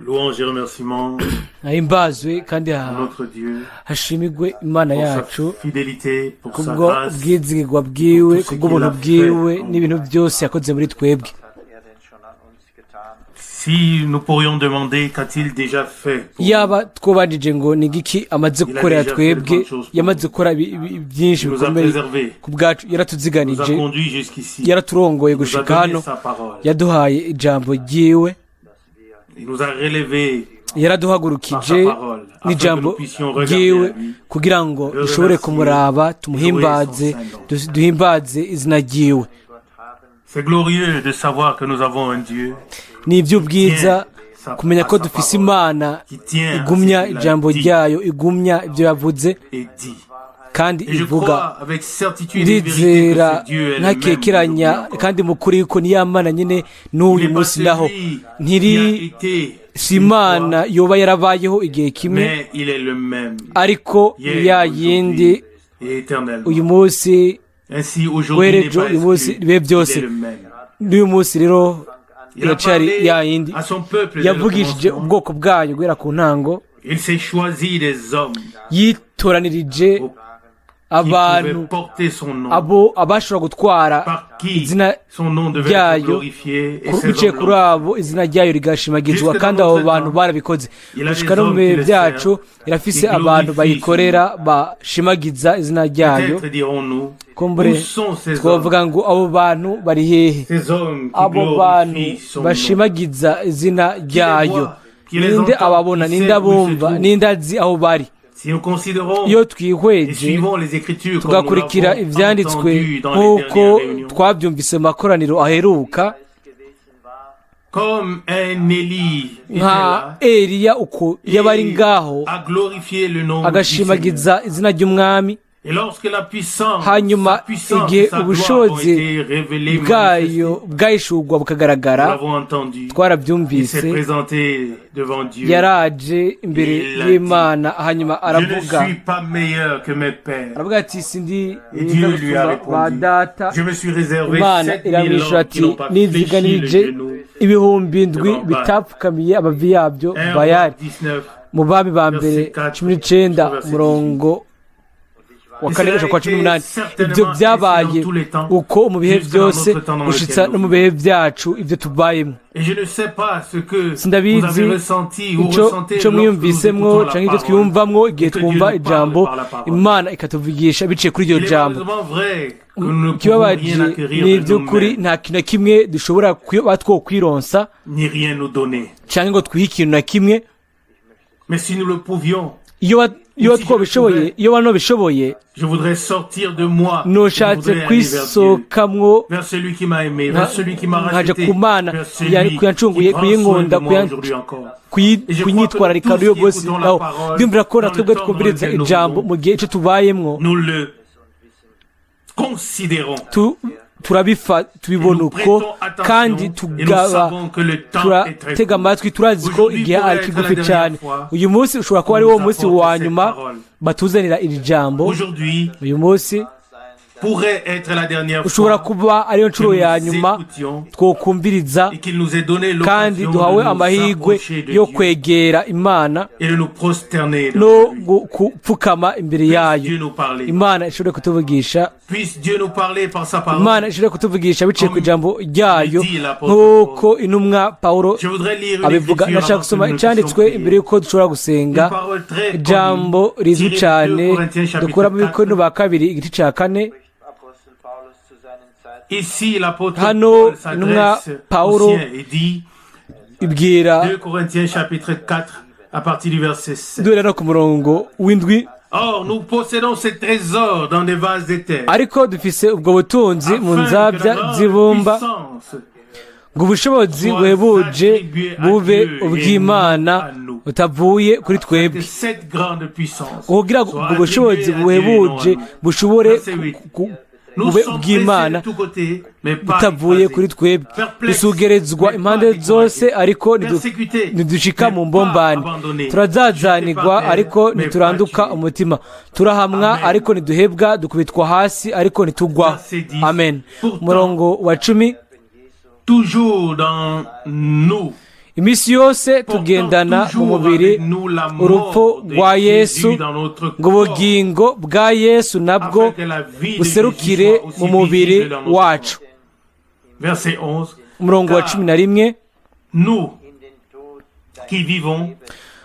Louange et remerciements Ahimbazwe kandi à notre Dieu hashimigwe Imana pour sa yacu fidélité, pour sa kubwo grâce, ubwizigirwa bwiwe, kubw'ubuntu bwiwe n'ibintu byose yakoze muri twebwe. Si nous pourrions demander qu'a-t-il déjà fait pour Yaba twubanjije ngo ni igiki amaze gukorera twebwe, yamaze gukora byinshi nous, il nous a bikomeye préservés, ku bwacu. nous a Yaratuziganije, conduits jusqu'ici, yaraturongoye il nous a gushika donné hano, sa parole, yaduhaye ijambo ryiwe, il nous a relevés par sa yaraduhagurukije parole, afin que nous n'ijambo puissions regarder ryiwe à lui. kugira ngo dushobore kumuraba, tumuhimbaze, duhimbaze izina ryiwe. C'est glorieux de savoir que nous avons un Dieu Ni iby'ubwiza sa, kumenya à ko sa dufise parole, Imana qui tient à ce igumya qu'il a ijambo dit ryayo, igumya ibyo yavuze et dit. kandi Et je ivuga. crois avec certitude et vérité que Ndizera ce Dieu est le même ntakekeranya aujourd'hui encore. kandi mukuri yuko ni ya Mana nyine Il n'uyu n'est pas munsi naho celui qui a ntiri été si une Imana fois, yoba yarabayeho igihe kimwe, mais il est le même ariko ni hier, ya yindi aujourd'hui et éternellement. uyu munsi, Ainsi, aujourd'hui guhera n'est ejo, pas uyu munsi, exclu, ibihe il byose. est le même. N'uyu munsi rero Il a iracyari parlé ya yindi. à son peuple dès le Yavugishije commencement. ubwoko bwayo guhera ku ntango. Il s'est choisi des hommes Yitoranirije qui abantu pouvaient porter son nom, abo abashobora gutwara par qui izina son nom devait être ryayo, glorifié, et ces biciye hommes kuri l'ont abo izina ryayo rigashimagizwa, Jusque kandi dans abo notre bantu temps, barabikoze. il a Gushika des no mu hommes bihe qui le byacu servent, irafise qui abantu glorifient bayikorera, bashimagiza izina ryayo. Peut-être dirons-nous, Kumbure où sont ces hommes? twavuga ngo abo bantu bari hehe? Ces hommes qui Abo bantu glorifient son nom. bashimagiza izina ryayo, voit, qui les ninde entend, ababona? qui Ninde sait où ils se abumva? trouvent? Ninde azi aho bari? Si nous considérons Iyo et twihweje, suivons les Écritures comme nous tugakurikira l'avons ivyanditswe entendu dans les nk'uko dernières réunions, twabyumvise mu makoraniro aheruka, comme un Élie était nka là Eliya uko yaba ari et ngaho a glorifié le nom du Seigneur. agashimagiza izina ry'Umwami. Et lorsque la puissance, Hanyuma sa puissance igihe et sa gloire ont ubushobozi été révélées, bwayo manifestées, bwahishurwa nous bukagaragara, l'avons entendu. Il s'est twarabyumvise. présenté devant Dieu. Yaraje imbere Il a dit, y'Imana, hanyuma Je ne aravuga, suis pas meilleur que mes pères. aravuga ati sindi Et mwiza Dieu lui a gusumba ba répondu, data. je me suis réservé Imana 7000 iramwishyura hommes qui ati n'ont pas fléchi le niziganirije genou. 7000 devant Baal. bitapfukamiye amavi yabyo 1 Bayali. 19. Mu Bami ba Mbere Verset 4, 19, verset umurongo wa Et 4 cela gushika kwa a cumi été n'umunani. certainement Ibyo ainsi byabaye dans tous les temps, uko mu bihe jusque dans byose notre temps dans gushitsa lequel no nous mu bihe byacu ibyo tubayemo. Et je ne sais pas ce que vous Sindabizi avez ressenti ou ico ressentez ico lorsque nous mwiyumvisemwo écoutons la canke ivyo parole twiyumvamwo igihe et que Dieu twumva nous parle ijambo, par la parole. Imana ikatuvugisha biciye kuri iryo Il est jambo. malheureusement vrai que nous ne pouvons rien Ikibabaje acquérir ni de iby'ukuri nous-mêmes, nta kintu na kimwe dushobora kuba twokwironsa ni rien nous donner. canke ngo twihe ikintu na kimwe. Mais si nous le pouvions, Iyo si je twobishoboye, pouvais, iyo banobishoboye, je voudrais sortir de moi, je noshatse voudrais aller vers Dieu, kwisokamwo vers celui qui m'a aimé, vers celui qui m'a nkaja racheté, ku Mana vers celui qui kuyancunguye, prend soin de kuyinkunda, moi aujourd'hui encore. Et je crois que kunyitwararika nous tous n'uyu qui munsi écoutons la naho. parole, Ndumvira ko dans na le twebwe temps dans twumviriza lequel nous ijambo vivons, mu gihe ico tubayemwo, nous le considérons. Turabifa Et tubibona nous uko prêtons attention kandi et nous tugaba savons que le temps est très turatega court. amatwi, turazi ko Aujourd'hui igihe pourrait ari être la kigufi dernière cyane. fois Uyu munsi ushobora kuba qu'on ari wo nous munsi apporte wa cette nyuma parole. batuzanira iri jambo. Aujourd'hui Uyu munsi pourrait être la dernière ushobora fois kuba ariyo que nshuro ya nous nyuma écoutions twokumviriza et qu'il nous ait donné kandi l'occasion de duhawe nous amahirwe approcher de yo Dieu kwegera Imana et de nous prosterner no devant lui. gupfukama imbere Puisse yayo. Dieu nous parler. Imana ishobore kutuvugisha. Puisse Dieu nous parler par sa parole. Imana ishobore kutuvugisha biciye ku Comme ijambo ryayo, le dit l'apôtre nk'uko intumwa Pawulo Je voudrais lire une abivuga. écriture Ndashaka avant que gusoma nous ne puissions icyanditswe prier. imbere y'uko dushobora gusenga, Une parole très connue, ijambo rizwi tirée de 2 cyane Corinthiens chapitre dukura mu 4. Bikorinto ba Kabiri igice cya 4. Apostel Paulus zu seinen Zeiten Ici, l'apôtre Hano Paul intumwa s'adresse aux Pawulo siens et dit, ibwira 2 Corinthiens chapitre 4, à partir du verset 7. duhera no ku murongo w'7. Or, nous possédons ces trésors dans des vases de terre, Ariko dufise ubwo butunzi mu afin que la nzabya grande z'ibumba, puissance ngo ubushobozi soit buhebuje attribuée à bube Dieu et ubw'Imana non à nous. butavuye kuri twebwe. Que cette grande puissance Kugira ngo soit ubwo bushobozi attribuée à Dieu et non à buhebuje nous. bushobore Verset 8. Nous bube sommes pressés ubw'Imana de tous côtés, mais pas butavuye écrasés. kuri twebwe. Perplexes, Dusugerezwa mais impande pas découragés. zose, ariko Persécutés, ntidushika mais mu pas mbombane. abandonnés. Turazazanirwa, Jetés par terre, ariko mais pas ntituranduka tués. umutima. Turahamwa, Amen. ariko ntiduhebwa. Dukubitwa hasi, ariko ntitugwaho. Verset 10. Amen. Pourtant, Umurongo wa 10. toujours dans nous, Iminsi yose Portant tugendana mu toujours mubiri avec nous la mort urupfu de rwa Jésus Yesu, dans notre ngo corps, ubugingo bwa Yesu nabwo afin que la vie de Jésus buserukire soit aussi mu mubiri visible dans notre wacu. corps. Verset 11. Umurongo wa Car 11. nous in den Tod deines qui vivons,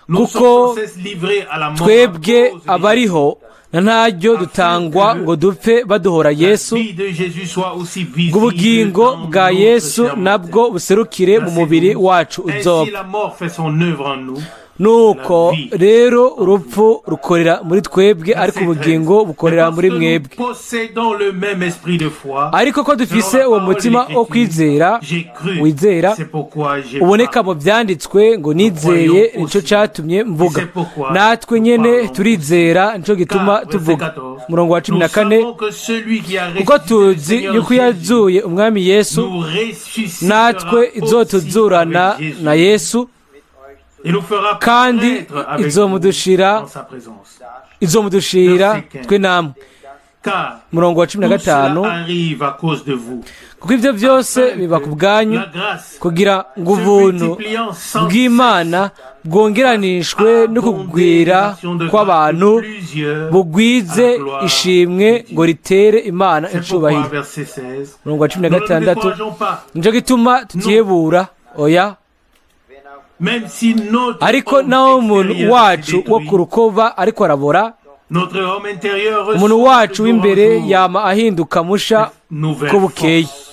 nous Kuko sommes sans cesse livrés à la mort à twebwe cause de Jésus. abariho na ntaryo dutangwa ngo dupfe baduhora La Yesu, vie de Jésus soit aussi ngo visible ubugingo dans bwa notre Yesu chair nabwo mortelle. buserukire mu Verset mubiri 12. wacu Ainsi uzopfa. la mort fait son œuvre en nous. Nuko rero urupfu rukorera muri twebwe, ariko Verset 13. ubugingo Mais bukorera parce muri que nous mwebwe. possédons le même esprit de foi, Ariko ko dufise selon la uwo parole de mutima wo l'Écriture, kwizera j'ai cru, wizera c'est pourquoi j'ai uboneka parlé. mu byanditswe ngo nizeye, nicyo cyatumye mvuga, natwe nyene turizera, nicyo gituma Car, verset tuvuga. 14, Umurongo wa cumi nous na kane. savons que celui qui a Kuko ressuscité le tuzi Seigneur yuko Jésus yazuye umwami Yesu, nous ressuscitera natwe aussi izotuzurana avec Jésus na Yesu, et nous fera kandi paraître avec vous izomudushira dans sa présence. izomudushira twe namwe. Car Umurongo wa cumi na tout cela gatanu. arrive à cause de vous. Kuko ibyo byose biba ku bwanyu, La grâce kugira ngo se ubuntu multipliant sans bw'Imana bwongeranishwe no kugwira kw'abantu, bugwize ishimwe ngo ritere Imana C'est pourquoi, icubahiro. verset 16, Umurongo wa cumi na nous ne nous gatandatu. décourageons pas, Nico gituma tutihebura, oya, même si notre ariko homme naho umuntu extérieur wacu se wo ku détruit, rukoba ariko arabora, notre homme intérieur umuntu reçoit de wacu jour en w'imbere jour yama ahinduka musha de nouvelles ko bukeye, forces.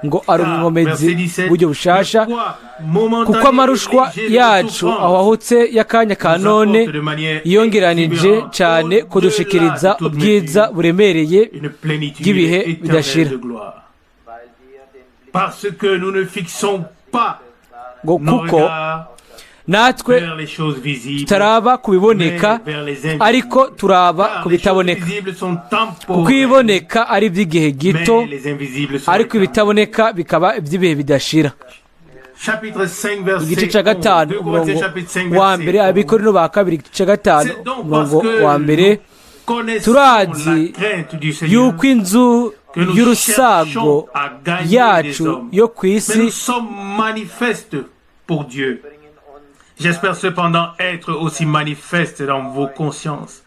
ngo ari Car, verset umwomezi 17, w'uburyo bushasha, le poids momentané kuko amarushwa et léger de nos yacu souffrances ahwahutse y'akanya ka nous none apporte de manière yongeranije exubérante, cyane au-delà kudushikiriza de toute ubwiza mesure, buremereye une plénitude bw'ibihe éternelle bidashira. de gloire. weil wir den Blick Parce que nous ne fixons pas Ngo nos kuko regards natwe vers les choses visibles, tutaraba ku biboneka, mais vers les invisibles. ariko turaba Car ku les choses bitaboneka, visibles sont kuko temporaires, ibiboneka ari iby'igihe gito, mais les invisibles sont ariko éternelles. ibitaboneka bikaba iby'ibihe bidashira. Chapitre 5, verset Igice cya 11. gatanu 2 Corinthiens umurongo chapitre 5, wa verset mbere, 11. Abikorino ba kabiri igice cya gatanu C'est donc parce umurongo que wa mbere. nous connaissons Turazi la crainte du Seigneur yuko inzu que nous y'urusago cherchons à gagner des yacu hommes. yo ku Mais isi nous sommes manifestes pour Dieu. bringen uns J'espère cependant être aussi manifeste dans vos consciences.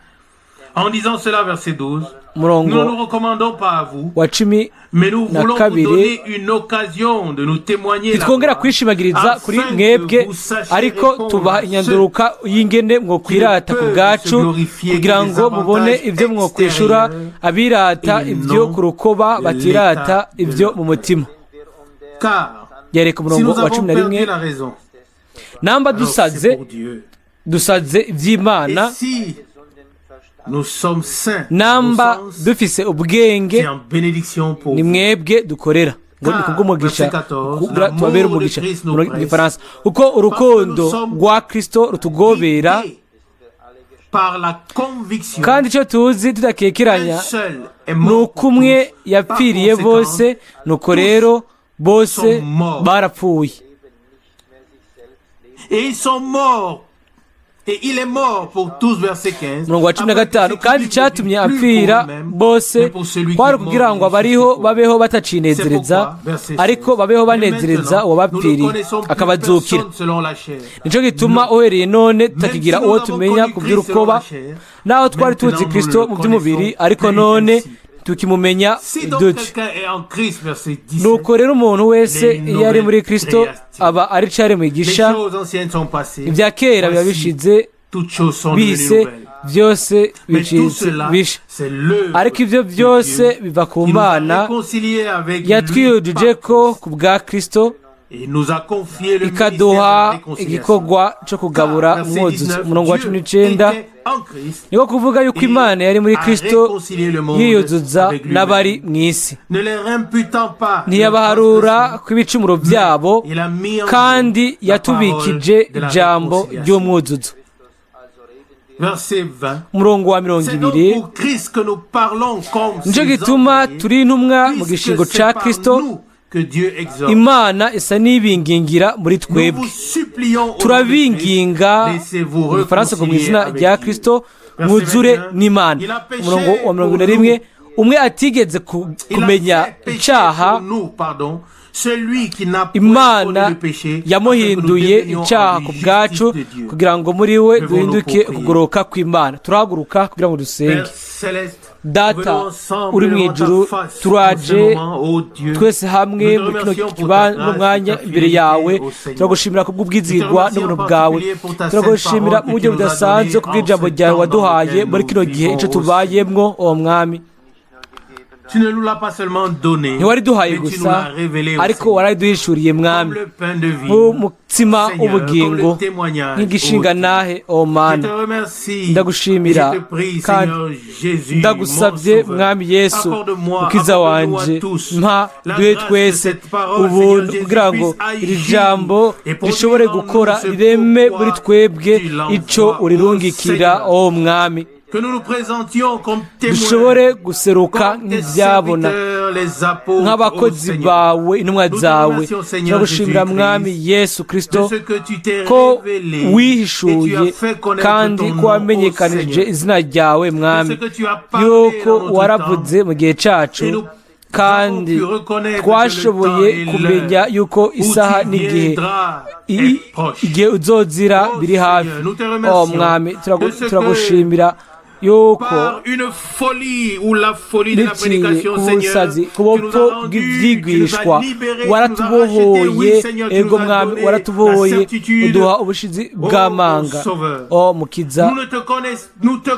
En disant cela, verset 12, nous ne umurongo nous recommandons pas à vous, wa cumi mais nous na voulons vous kabiri. donner une occasion de nous témoigner la Ntitwongera gloire, kwishimagiriza kuri afin que mwebwe, vous sachiez ariko répondre tubaha à ceux inyanduruka y'ingene mwokwirata ku bwacu, kugira ngo mubone ibyo mwokwishura abirata et ibyo non ku rukoba, de batirata l'état de ibyo leur mu mutima. Car Yereka si umurongo nous wa avons cumi na perdu rimwe. la raison, Namba alors dusaze, c'est pour Dieu. dusaze iby'Imana. Et si nous sommes saints, Namba au sens, dufise ubwenge, c'est en bénédiction pour ni vous. mwebwe dukorera, ngo ni kubw'umugisha, Verset 14, kugira l'amour tubabere de umugisha. Christ nous Mu presse. gifaransa, kuko urukundo rwa Kristo rutugobera, Guidés par la conviction kandi icyo tuzi tudakekeranya qu'un seul est ni mort uko pour umwe tous. Par yapfiriye conséquent, bose, nuko rero bose sont morts. barapfuye. Et ils sont morts. Et il est mort pour tous, verset 15. Umurongo wa cumi na Afin que gatanu. ceux qui Kandi vivent icyatumye ne vivent plus apfira pour eux-mêmes, bose mais pour celui qui kwari est mort ukugira ngo et abariho ressuscité. babeho batacinezereza, C'est pourquoi, verset ariko 16, babeho mais banezereza maintenant, nous ne uwabapfiriye connaissons plus akabazukira. personne selon la chair. Nicyo gituma uhereye none Même tutakigira si nous uwo avons tumenya connu ku Christ selon by'urukoba, la chair, naho twari tuzi maintenant Kristo nous ne mu le by'umubiri, connaissons ariko plus none ainsi. tukimumenya Si donc dutyo. quelqu'un est en Christ, verset 17, Nuko rero umuntu wese les iyo ari muri nouvelles Kristo créatures. aba ari cyaremwe Les gisha, choses anciennes sont passées, ibya kera biba Voici, bishize, toutes choses sont devenues bise nouvelles. byose Mais tout bicitse cela, bisha. c'est l'œuvre Ariko ibyo de byose Dieu biva ku qui nous a Mana réconciliés avec lui yatwiyujuje par ko Christ ku bwa Kristo, et nous a confié le ministère de la ikaduha réconciliation. igikorwa cyo kugabura Car, verset umwuzuzo. 19, Umurongo wa Dieu 19. était en Christ Niko kuvuga yuko et Imana yari muri a Kristo réconcilié le monde yiyuzuza avec lui-même, n'abari mu isi, ne les imputant pas leurs ntiyabaharura transgressions, kw'ibicumuro byabo, mais il a mis en kandi nous la parole yatubikije de la ijambo réconciliation. ry'umwuzuzo. Verset 20. Umurongo wa mirongo C'est donc ibiri. pour Christ que nous parlons comme Nicyo ses gituma envoyés, turi intumwa mu puisque gishingo c'est ca par Kristo, nous que Dieu exhorte. Imana isa n'ibingingira muri Nous twebwe. vous supplions au nom de Turabinginga Christ, laissez-vous mu gifaransa ngo mu réconcilier izina avec rya Dieu. Kristo Verset mwuzure 21, n'Imana. il a péché Umurongo wa mirongo pour ine na rimwe. Umwe atigeze Il a kumenya fait pécher icyaha pour nous, pardon, Celui qui n'a point connu Imana le péché, afin que nous yamuhinduye devenions icyaha en ku lui bwacu justice de Dieu. kugira ngo muri we Levons-nous duhinduke pour prier. ukugoroka kw'Imana. Turahaguruka kugira ngo dusenge. Père céleste, Data nous venons ensemble uri mu devant ta ijuru, face en turaje ce moment, ô Dieu. twese hamwe Nous te muri kino remercions pour ta kibanza grâce et n'umwanya ta imbere yawe. fidélité, ô Seigneur. Turagushimira kubw'ubwizigirwa Nous te n'ubuntu remercions en bwawe. particulier pour ta Turagushimira sainte mu buryo parole que tu nous as budasanzwe donnée kubw'ijambo en ce ryawe temps dans waduhaye lequel muri nous kino gihe vivons, ico ô tubayemwo, uwo Mwami. Tu ne nous l'as pas seulement donné, Ntiwariduhaye mais tu nous gusa, l'as révélé, ô ariko Seigneur. warariduhishuriye, Mwami, Comme le pain de vie, nk'umutsima Seigneur, comme w'ubugingo, le témoignage, ô nk'igishinga Dieu. nahe, o Je te Mana. remercie. Ndagushimira Je te prie, kandi Seigneur Jésus, ndagusabye, mon Sauveur. Mwami Yesu, Accorde-moi, mukiza accorde-nous à wanje, tous mpa la duhe grâce de twese cette parole, ubuntu Seigneur Jésus, kugira ngo puisse iri agir jambo et produire rishobore en nous gukora, ce rireme pourquoi muri twebwe tu l'envoies, ico ô urirungikira, Seigneur. o Mwami. Que nous nous présentions comme témoins, Dushobore guseruka comme tes nk'ibyabona, serviteurs, les apôtres, ô nk'abakozi Seigneur, bawe, intumwa Nous te zawe. remercions, Seigneur Turagushimira, Jésus-Christ, Mwami Yesu de Kristo, ce que tu t'es ko révélé et tu as wihishuye fait connaître kandi ton ko nom, ô wamenyekanije Seigneur. izina ryawe, De ce Mwami, que tu as parlé yuko dans notre temps, waravuze mu gihe cacu, et nous kandi avons pu reconnaître que le temps twashoboye et kumenya l'heure yuko où isaha tu n'igihe viendras est proche. igihe uzozira Oh biri hafi. Seigneur, nous te O remercions Mwami, de ce que turagushimira yuko par une folie ou la folie de la biciye prédication, ku Seigneur, busazi, ku tu nous bupfu as rendu, tu nous as bw'ivyigishwa, libérés, tu nous as rachetés, oui waratubohoye. Seigneur, tu Ego nous as Mwami, donné la waratubohoye, certitude, uduha ubushizi ô bw'amanga, Sauveur. o Mukiza. Nous ne te connaissons, nous te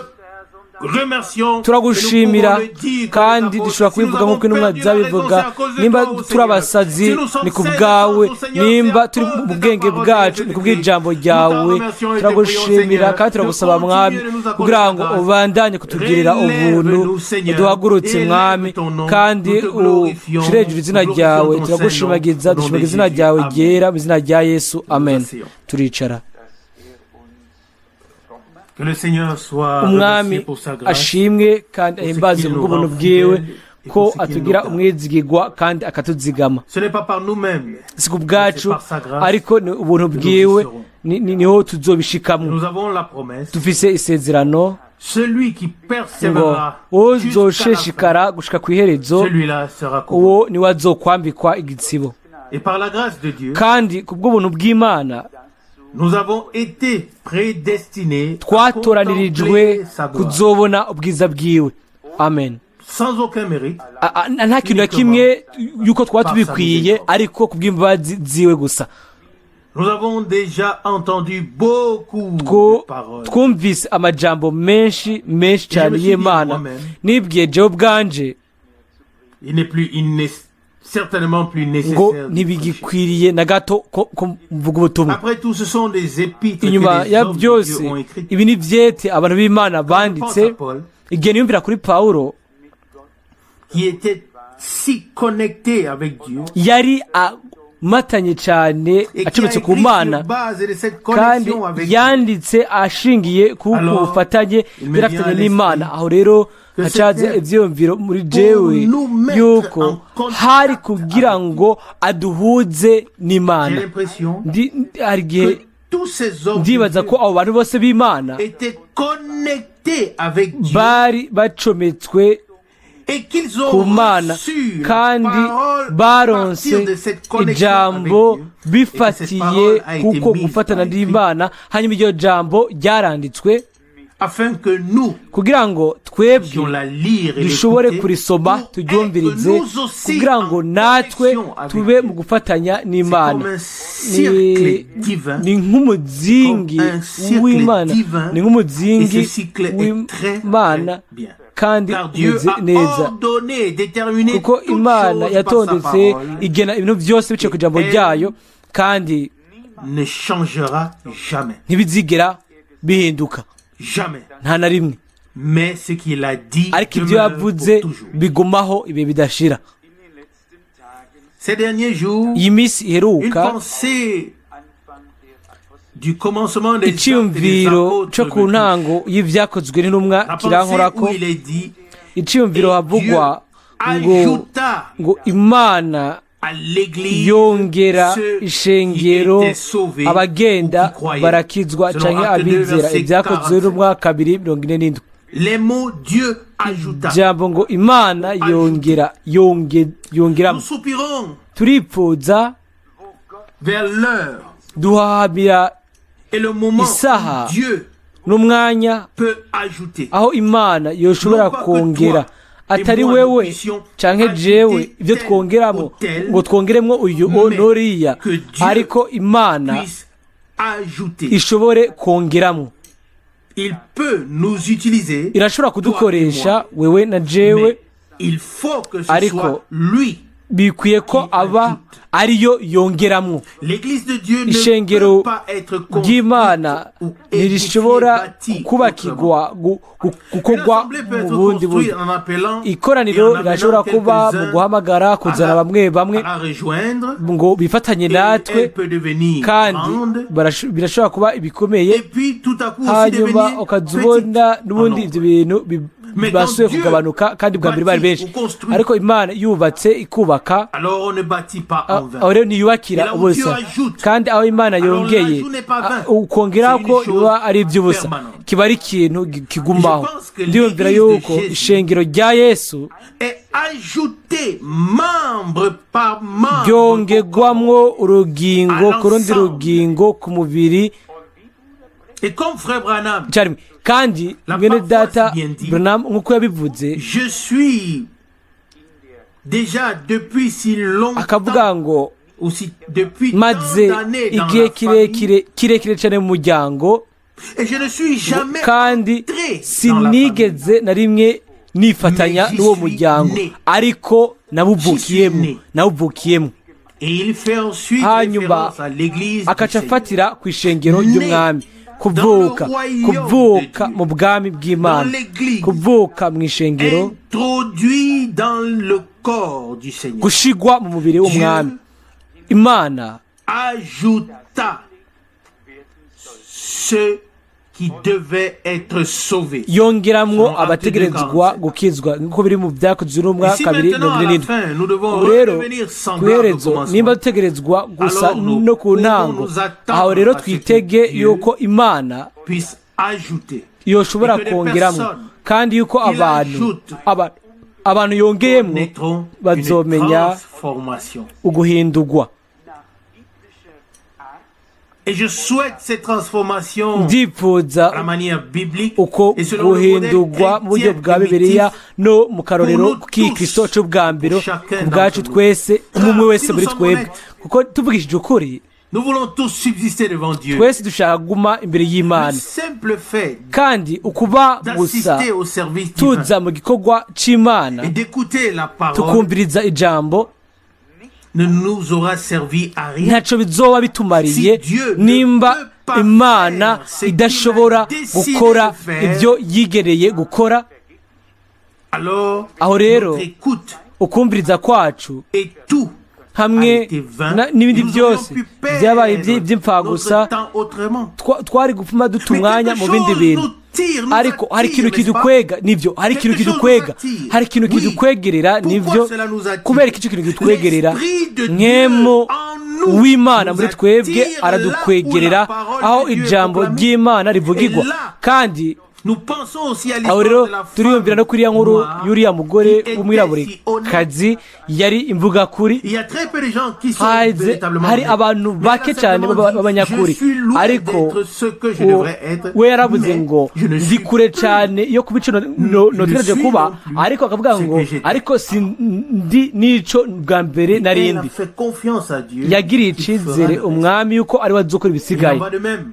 remercions et nous Turagushimira pouvons le dire comme les kandi apôtres. dushobora Si nous kubivuga avons nk'uko intumwa perdu la raison, zabivuga: c'est à cause de nimba toi, ô turi Seigneur. abasazi, Si nous sommes ni ku sains de bwawe; sens, ô Seigneur, c'est nimba à turi cause mu de ta bwenge parole bwacu, de ni ku Jésus-Christ. bw'ijambo Nous t'en ryawe. remercions et te prions, Turagushimira Seigneur, kandi de turagusaba, Mwami, continuer de nous accorder kugira ta ngo grâce. ubandanye kutugirira ubuntu. Relève-nous, Seigneur, Uduhagurutse, élève Mwami, ton nom. kandi Nous te glorifions, ushire hejuru izina nous ryawe. glorifions ton Saint-Nom, Turagushimagiza, au nom de dushimagiza izina Jésus. ryawe Amen. ryera, mu izina rya Yesu, amen. Asseyons. Turicara. Que le Seigneur soit Umwami remercié pour sa grâce. ashimwe kandi pour ce ahimbaze qu'il nous ubw'ubuntu rend bwiwe, fidèles et ko pour ce qu'il atugira nous garde. umwizigirwa kandi akatuzigama. Ce n'est pas par nous-mêmes, Si ku bwacu, c'est par sa grâce ariko ni ubuntu nous y bwiwe serons. niho tuzobishikamwo. Nous avons la promesse. Dufise isezerano Celui qui ngo persévérera jusqu'à la fin, uzoshishikara gushika ku iherezo, celui-là sera couronné. uwo niwe azokwambikwa igitsibo. Et par la grâce de Dieu, Kandi ku bw'ubuntu bw'Imana, nous avons été prédestinés à twatoranirijwe contempler sa gloire. kuzobona ubwiza bwiwe, amen. Sans aucun mérite, Nta kintu na kimwe yuko twaba tubikwiye, ariko ku bw'imbabazi ziwe gusa. nous avons déjà entendu beaucoup Two de paroles. twumvise amajambo menshi menshi cyane y'Imana. Nibwiye jewe ubwanje Il n'est plus, il n'est certainement plus ngo nécessaire de prêcher. ntibigikwiriye na gato ko mvuga ubutumwa. Après tout, ce sont des épîtres Inyuma que des ya hommes de byose, Dieu ont écrites. ibi ni vyete abantu b'Imana Je pense à banditse. Paul, Igihe niyumvira kuri Pawulo, qui était si connecté avec Dieu yari amatanye cyane, et qui a acometse ku écrit Mana, sur base de cette kandi connexion avec Dieu. yanditse ashingiye ku Alors, bufatanye il me yari vient à afitanye n'Imana. l'esprit Aho rero que hacaze c'était ivyiyumviro muri jewe nous mettre yuko en contact hari kugira ngo aduhuze J'ai n'Imana. l'impression Hari igihe que tous ces hommes de ndibaza Dieu ko abo bantu bose b'Imana étaient connectés avec Dieu bari bacometswe et qu'ils ku ont Mana, reçu la kandi parole à baronse partir de cette connexion avec ijambo Dieu et que cette bifatiye parole a été kuko mise gufatana par écrit n'Imana. Hanyuma iryo jambo ryaranditswe afin que nous kugira ngo puissions twebwe la lire et dushobore l'écouter kurisoma, pour être turyumvirize, nous aussi kugira ngo en natwe connexion avec tube Dieu. mu gufatanya C'est n'Imana. comme un cercle divin Ni nk'umuzingi Comme un cercle w'Imana, divin. ni nk'umuzingi Et ce cycle est très, w'Imana très bien. kandi Car Dieu umeze a neza, ordonné et déterminé kuko toutes Imana choses par sa yatondetse parole igena ibintu byose biciye ku ijambo Elle ryayo, kandi ne changera jamais. ntibizigera bihinduka. Jamais. Nta na rimwe. Mais ce qu'il a dit Ariko ibyo demeure yavuze pour toujours. bigumaho ibihe bidashira. Ces derniers jours, Iyi minsi une iheruka, pensée du commencement des actes des iciyumviro apôtres cyo ku me touche. ntango y'ibyakozwe n'intumwa La pensée kirankorako. où il est dit Iciyumviro et havugwa Dieu ngo ajouta ngo Imana à l'église yongera ceux qui ishengero étaient sauvés abagenda ou qui croyaient. barakizwa Selon canke Actes 2, abizera. verset Ibyakozwe 47. n'umwaka 2:47. Les mots Dieu ajouta. Ijambo ngo Imana yongera yongeramo. Nous soupirons Turipfuza, vers l'heure duhahamira et le moment isaha où Dieu n'umwanya peut ajouter. aho Imana yoshobora Non pas que kongera, toi et atari moi, nous wewe puissions canke jewe ajouter ibyo tel twongeramo ou tel, ngo twongeremwo uyu o mais n'uriya, que Dieu ariko Imana puisse ajouter. ishobore kongeramo. Il peut nous utiliser, Irashobora kudukoresha wewe na jewe, mais il faut que ce ariko soit lui. bikwiye ko aba ariyo yongeramwo. L'église de Dieu ne Ishengero peut pas être construite ry'Imana ou édifiée, ntirishobora bâtie autrement. kubakirwa Une gukorwa assemblée peut mu être bundi construite buryo. en appelant et Ikoraniro en amenant rirashobora kuba mu quelques-uns guhamagara, à kuzana bamwe bamwe à la rejoindre, ngo bifatanye et natwe, elle peut devenir kandi grande, birashobora kuba ibikomeye, et puis tout à coup aussi hanyuma devenir ukaza petite ubona en n'ubundi nombre. ibyo bintu Mais quand basubiye Dieu kugabanuka, kandi bwa mbere bari bâtit benshi. ou construit, Ariko Imana yubatse, ikubaka, alors on ne bâtit pas en vain. aho rero ntiyubakira Et là où Dieu ubusa. ajoute, Kandi aho Imana alors yongeye, l'ajout n'est pas vain. ukongera C'est une ko chose biba ari iby'ubusa, permanente. kiba ari ikintu kigumaho. Je pense que Ndiyumvira l'église de yuko Jésus ishengero rya Yesu est ajouté membre par membre ryongerwamwo urugingo À ku rundi l'ensemble. rugingo ku mubiri Et comme frère Branham, icyarimwe. Kandi La mwene parfois data si bien dit. Branham nk'uko yabivuze, je suis déjà depuis si longtemps, akavuga ngo ou si depuis tant maze d'années dans igihe la famille, kirekire kirekire cyane mu muryango, et je ne suis jamais kandi entré dans la famille. sinigeze na rimwe nifatanya Mais j'y n'uwo suis muryango, né. ariko nawuvukiyemo, J'y suis né. nawuvukiyemo. Et il fait ensuite Hanyuma référence à l'église du akaca Seigneur. afatira ku ishengero Né ry'Umwami, kuvuka, dans le royaume kuvuka de Dieu. mu bwami bw'Imana, Dans l'église. kuvuka mu ishengero, Introduit dans le corps du Seigneur. gushigwa mu mubiri w'Umwami. Dieu Imana ajouta ceux qui devaient être sauvés. yongeramwo Selon Acte abategerezwa 2,47. gukizwa, nk'uko biri mu Byakozwe n'Intumwa Et si kabiri maintenant, mirongo à ine la n'indwi. fin, nous devons Ubu rero redevenir ku semblables au iherezo, nimba commencement, dutegerezwa gusa alors nous no ku pouvons ntango, nous attendre aho rero à ce que twitege Dieu yuko Imana puisse ajouter. yoshobora Et que des kongeramo, personnes kandi yuko qu'il abantu ajoute abantu yongeyemwo connaîtront une bazomenya transformation. uguhindurwa. Et je souhaite cette transformation Ndipfuza à la manière biblique uko et selon le modèle guhindurwa mu buryo chrétien bwa Bibiliya primitif no mu karorero pour nous k'Ikristo tous, c'ubwa mbere, chacun ku bwacu d'entre nous. twese, umwe umwe wese Si nous muri sommes twebwe, honnêtes, kuko tuvugishije ukuri, nous voulons tous subsister devant Dieu. twese dushaka kuguma imbere Le y'Imana. simple fait Kandi ukuba gusa d'assister au service divin tuza mu gikorwa c'Imana, et d'écouter la parole tukumviriza ijambo, ne nous aura servi à rien. ntaco bizoba bitumariye Si Dieu ne nimba peut pas Imana faire ce qu'il idashobora a décidé gukora de faire, ibyo yigereye gukora. Alors, Aho rero notre écoute ukumviriza kwacu et tout a hamwe été vain. n'ibindi Nous aurions byose pu perdre byabaye iby'imfagusa. notre temps autrement. Twari gupfuma duta Mais umwanya quelque mu bindi chose bintu, nous tire, nous ariko hari attire, ikintu n'est-ce pas? kidukwega, nibyo, hari ikintu Quelque chose kidukwega, nous attire. hari ikintu Oui. kidukwegerera, Pourquoi nibyo. cela nous attire? Kubera iki icyo kintu kitwegerera? L'Esprit de Dieu Mwemu en nous w'Imana nous muri twebwe attire aradukwegerera là où la parole aho de Dieu est ijambo proclamée. ry'Imana rivugirwa. Et là, Kandi nous pensons aussi à aho l'histoire rero de la turiyumvira no femme kuri ya nkuru noire y'uriya mugore qui était si w'umwiraburekazi yari imvugakuri. Il y a très peu de gens qui sont Haze véritablement hari honnêtes. abantu Mais elle a bake cyane simplement dit, b'abanyakuri, je suis loin ariko d'être ce que je devrais être, we yaravuze mais ngo je ne ndi suis kure plus cyane yo kuba ico je ne notegereje suis kuba, non plus ariko akavuga ce ngo que j'étais. ariko sindi n'ico bwa mbere Elle a narindi. fait confiance à Dieu Yagiriye qui fera icizere le reste. Umwami yuko ari we azokora Il en ibisigaye. va de même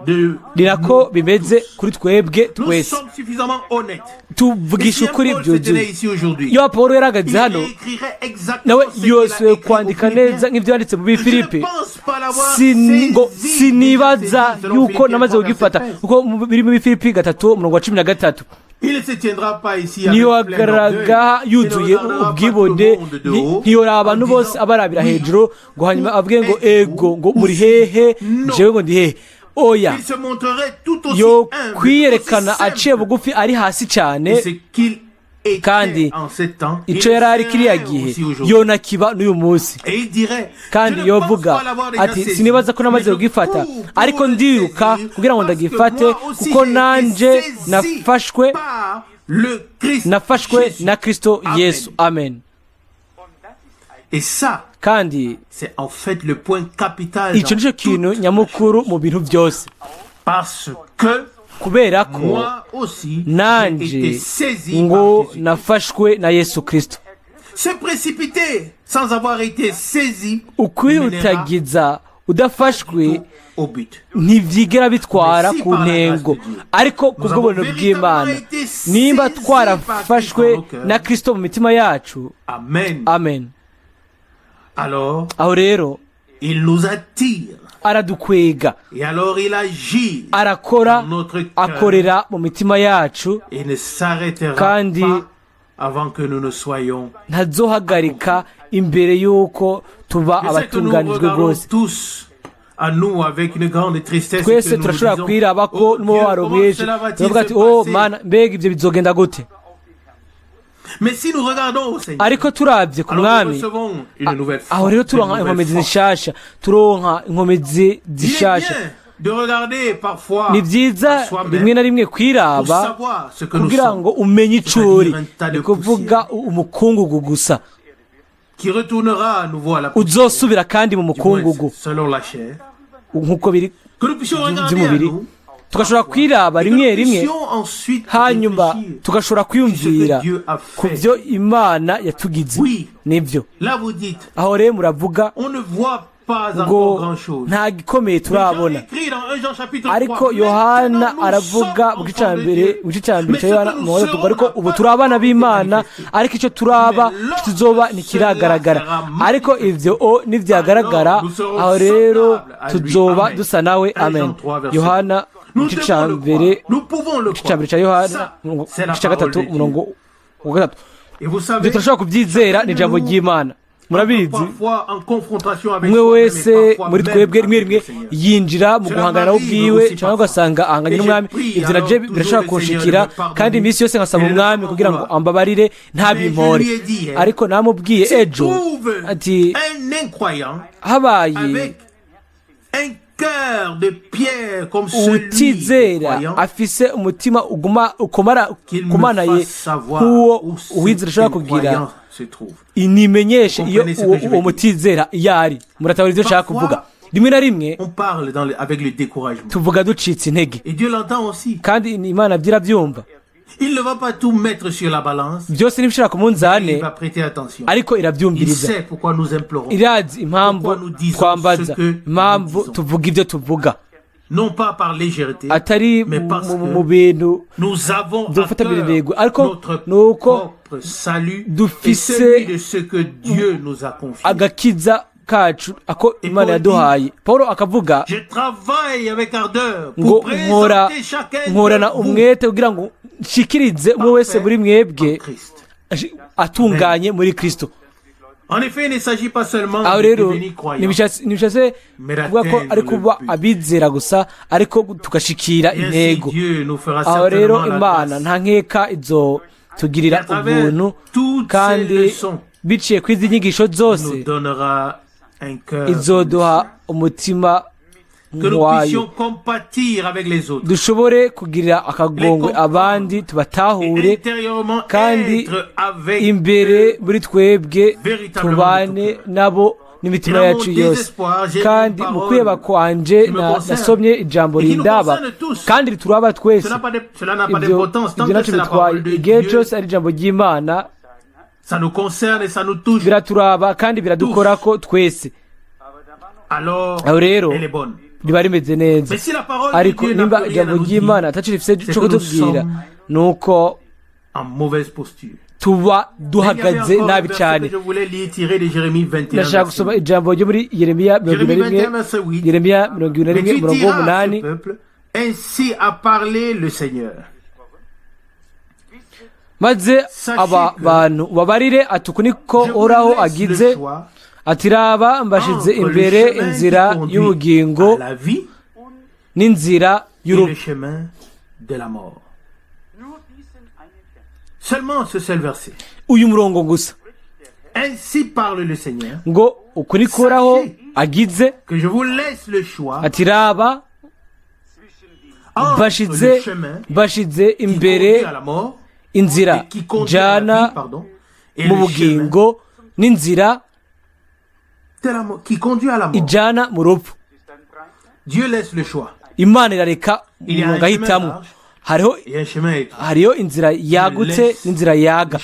de Ni nako nous bimeze tous. kuri twebwe Nous twese. sommes suffisamment honnêtes. Et Tuvugisha si un ukuri Paul se tenait byuzuye, ici aujourd'hui, iyo Pawulo yarahagaze il hano, écrirait exactement nawe ce qu'il a yosuye écrit aux kwandika Philippiens. neza nk'ibyo yanditse mu Je ne Bifilipi. pense pas l'avoir Ngo saisi, déjà sinibaza saisi, selon yuko Philippiens namaze 3, kugifata, verset 13. kuko biri mu Bifilipi 3 umurongo wa 13. Il ne se tiendra pas ici avec plein Ntiyohagararaga d'orgueil. Il ne yuzuye regardera pas tout ubwibone, le monde de haut ntiyoraba en abantu bose disant, abarabira oui, hejuru ngo hanyuma où avuge ngo êtes-vous? ego, ngo Où muri suis-je? hehe, Non. jewe ngo ndi hehe? Oya. Il se montrerait tout aussi Yo humble, kwiyerekana aussi aciye simple bugufi, ari hasi cyane, que ce qu'il était Kandi en ce temps, il icyo yari ari serait kiriya gihe aussi aujourd'hui. yonakiba n'uyu munsi Et il dirait, kandi je ne pense yovuga pas l'avoir déjà ati saisi, sinibaza ko namaze mais je kugifata cours pour ariko le ndiruka saisir, kugira ngo parce que ndagifate moi aussi kuko j'ai été nanje saisi nafashwe par le Christ nafashwe Jésus. na Kristo Amen. Yesu amen. Et ça, Kandi c'est en fait le point capital icyo dans nicyo kintu nyamukuru mu bintu byose, parce que kubera ko moi aussi j'ai nanje été saisi ngo par Jésus. nafashwe na Yesu Kristo. Se précipiter sans avoir été saisi mènera Ukwihutagiza udafashwe au but. ntibyigera bitwara Mais si ku par la grâce ntego, de Dieu, ariko nous ku bw'ubuntu avons bw'Imana, véritablement été nimba saisis twarafashwe par Christ dans nos cœurs. na Kristo mu mitima yacu, Amen. amen. Alors, Aho rero il nous attire aradukwega, et alors il agit arakora, dans notre cœur akorera mu mitima yacu, et ne s'arrêtera Kandi pas avant que nous ne soyons. ntazohagarika imbere y'uko tuba Je sais que nous abatunganijwe regardons rwose. tous à nous avec une grande tristesse et Twese que nous nous turashobora disons, kwiraba ko oh Dieu, n'umubabaro comment mwinshi, cela va-t-il turavuga se ati oh passer? Mana, mbega ibyo bizogenda gute? Mais si nous regardons au Seigneur, Ariko turabye ku alors nous mwami, recevons une nouvelle force. aho rero une turonka nouvelle inkomezi force. zishasha, turonka inkomezi Il est zishasha. bien de regarder parfois Ni byiza à soi-même rimwe na rimwe pour kwiraba savoir ce que nous kugira sommes, ngo umenye ico uri, C'est-à-dire un tas de ni kuvuga umukungugu gusa qui retournera à nouveau à la poussière, uzosubira kandi mu du moins mukungugu selon la chair, nk'uko biri que nous puissions regarder à by'umubiri, nous tugashobora kwiraba et que nous rimwe rimwe, puissions ensuite hanyuma réfléchir tugashobora sur ce kwiyumvira que Dieu a ku fait. byo Imana yatugize. Oui. Nibyo. Là, vous dites, Aho rero muravuga on ne voit pas ngo encore grand-chose. nta gikomeye Mais Jean turabona, écrit dans 1 Jean chapitre 3, ariko Yohana maintenant nous aravuga sommes mu gice cya enfants de mbere, Dieu. mu gice cya mbere Mais cya ce Yohana que nous mu wa gatatu, serons ariko n'a ubu pas turi abana encore été b'Imana, manifesté. ariko icyo turaba Mais lorsque tuzoba ntikiragaragara, cela sera ariko ivyo o nivyagaragara, alors nous serons aho rero semblables à lui. tuzoba Amen. dusa nawe. 1 Jean Amen. 3, verset Yohana mu Nous gice cya devons le mbere, croire. Nous pouvons le igice cya croire. mbere cya Yohana, Ça, mu c'est la gice cya parole gatatu de Dieu. umurongo wa gatatu. Et vous Ibyo savez, turashobora kubyizera, ni ijambo ry'Imana. Murabizi, parfois en confrontation avec umwe soi-même et wese parfois muri même twebwe rimwe avec rimwe le Seigneur. yinjira mu Cela guhangana nawe m'arrive ubwiwe, aussi cyangwa parfois. ugasanga ahanganye Et n'umwami. je prie Ibyo nabyo alors toujours birashobora le kunshikira, Seigneur de me pardonner kandi iminsi yose nkasaba et de ne umwami pas kugira ngo vouloir. ambabarire Mais ntabimpore. je lui ai dit, hein, Ariko namubwiye s'il ejo trouve ati un incroyant habaye avec un cœur de pierre comme celui des utizera croyants, afise umutima uguma ukomara qu'il me kumanaye fasse savoir nk'uwo où cet uwizera ashobora kugira, incroyant se trouve. nimenyeshe iyo Comprenez ce uwo que je veux uwo dire. mutizera iyo ari. Muratabara ibyo nshaka Parfois, kuvuga. Rimwe na rimwe On parle avec le découragement. tuvuga ducitse intege, Et Dieu l'entend aussi. kandi Imana byirabyumva. Il ne va pas tout mettre sur la balance. Byose ntibishobora ku munzane, Il va prêter attention. ariko Il irabyumviriza. sait pourquoi nous implorons. Irazi impamvu Pourquoi nous disons twambaza, ce que impamvu nous disons. tuvuga ibyo tuvuga, Non pas par légèreté, atari mais parce mu que bintu nous avons à dufata cœur minenegwe, ariko notre nuko propre salut et dufise celui de ce que Dieu nous a confié. agakiza kacu ako Et Imana Paul yaduhaye. Paul akavuga Je travaille avec ardeur ngo pour nkora présenter chacun nkorana de vous umwete kugira ngo nshikirize umwe wese muri mwebwe en Christ. atunganye muri Kristo. En effet, il ne s'agit pas seulement Aho de rero devenir croyant, ntibishatse mais kuvuga ko d'atteindre ari le kuba but. abizera gusa, ariko tugashikira Et ainsi, intego. Dieu nous fera Aho rero certainement la Imana grâce. nta nkeka Et izotugirira à travers ubuntu, toutes ces kandi leçons, biciye kuri izi nyigisho zose nous donnera un cœur izoduha umutima que nous nk'uwayo, puissions compatir avec les autres dushobore kugirira akagongwe Les abandi, et tubatahure, intérieurement kandi être avec imbere muri twebwe véritablement tubane de tout cœur. nabo n'imitima Et dans yacu mon yose. désespoir, j'ai Kandi une mu parole kwiheba kwanje qui me concerne nasomye ijambo et qui nous rindaba concerne tous. kandi rituraba twese. Cela n'a pas Ibyo d'importance tant ibyo que nacyo c'est la bitwaye parole de igihe Dieu. cyose ari ijambo ry'Imana, Ça nous concerne et ça nous touche. biraturaba kandi biradukorako twese. Alors, Aho rero elle est bonne. riba rimeze neza. Mais si la parole de Ariko Dieu n'a nimba plus rien à ijambo nous dire, ry'Imana ataco rifise c'est co que nous kutubwira, sommes ni uko en mauvaise posture. tuba Mais il y avait duhagaze encore un nabi verset cyane. que je voulais lire tiré de Jérémie 21, Ndashaka verset gusoma 8. ijambo ryo muri Yeremiya mirongo Jérémie ibiri na 21, rimwe, verset 8. Yeremiya mirongo ibiri na Mais rimwe tu umurongo diras à w'umunani. ce peuple, ainsi a parlé le Seigneur. Maze aba bantu babarire ati uku niko Je vous Uhoraho laisse agize le choix ati raba mbashize entre le imbere chemin inzira qui conduit y'ubugingo à la vie n'inzira et le y'urupfu. chemin de la mort. Nur diesen einen Vers. Seulement ce seul verset. Uyu murongo gusa. Ainsi parle le Seigneur, Ngo uku niko Uhoraho agize, que je vous laisse le choix ati raba, entre bashize le chemin bashize qui imbere conduit à la mort inzira et qui conduit à la jana vie, pardon, et mu le chemin bugingo n'inzira de la mort, qui conduit à la mort. ijana mu rupfu. Dieu laisse le choix. Imana irareka Il y a umuntu un agahitamo. chemin large Hariho et un chemin étroit. hariyo inzira yagutse n'inzira yaga.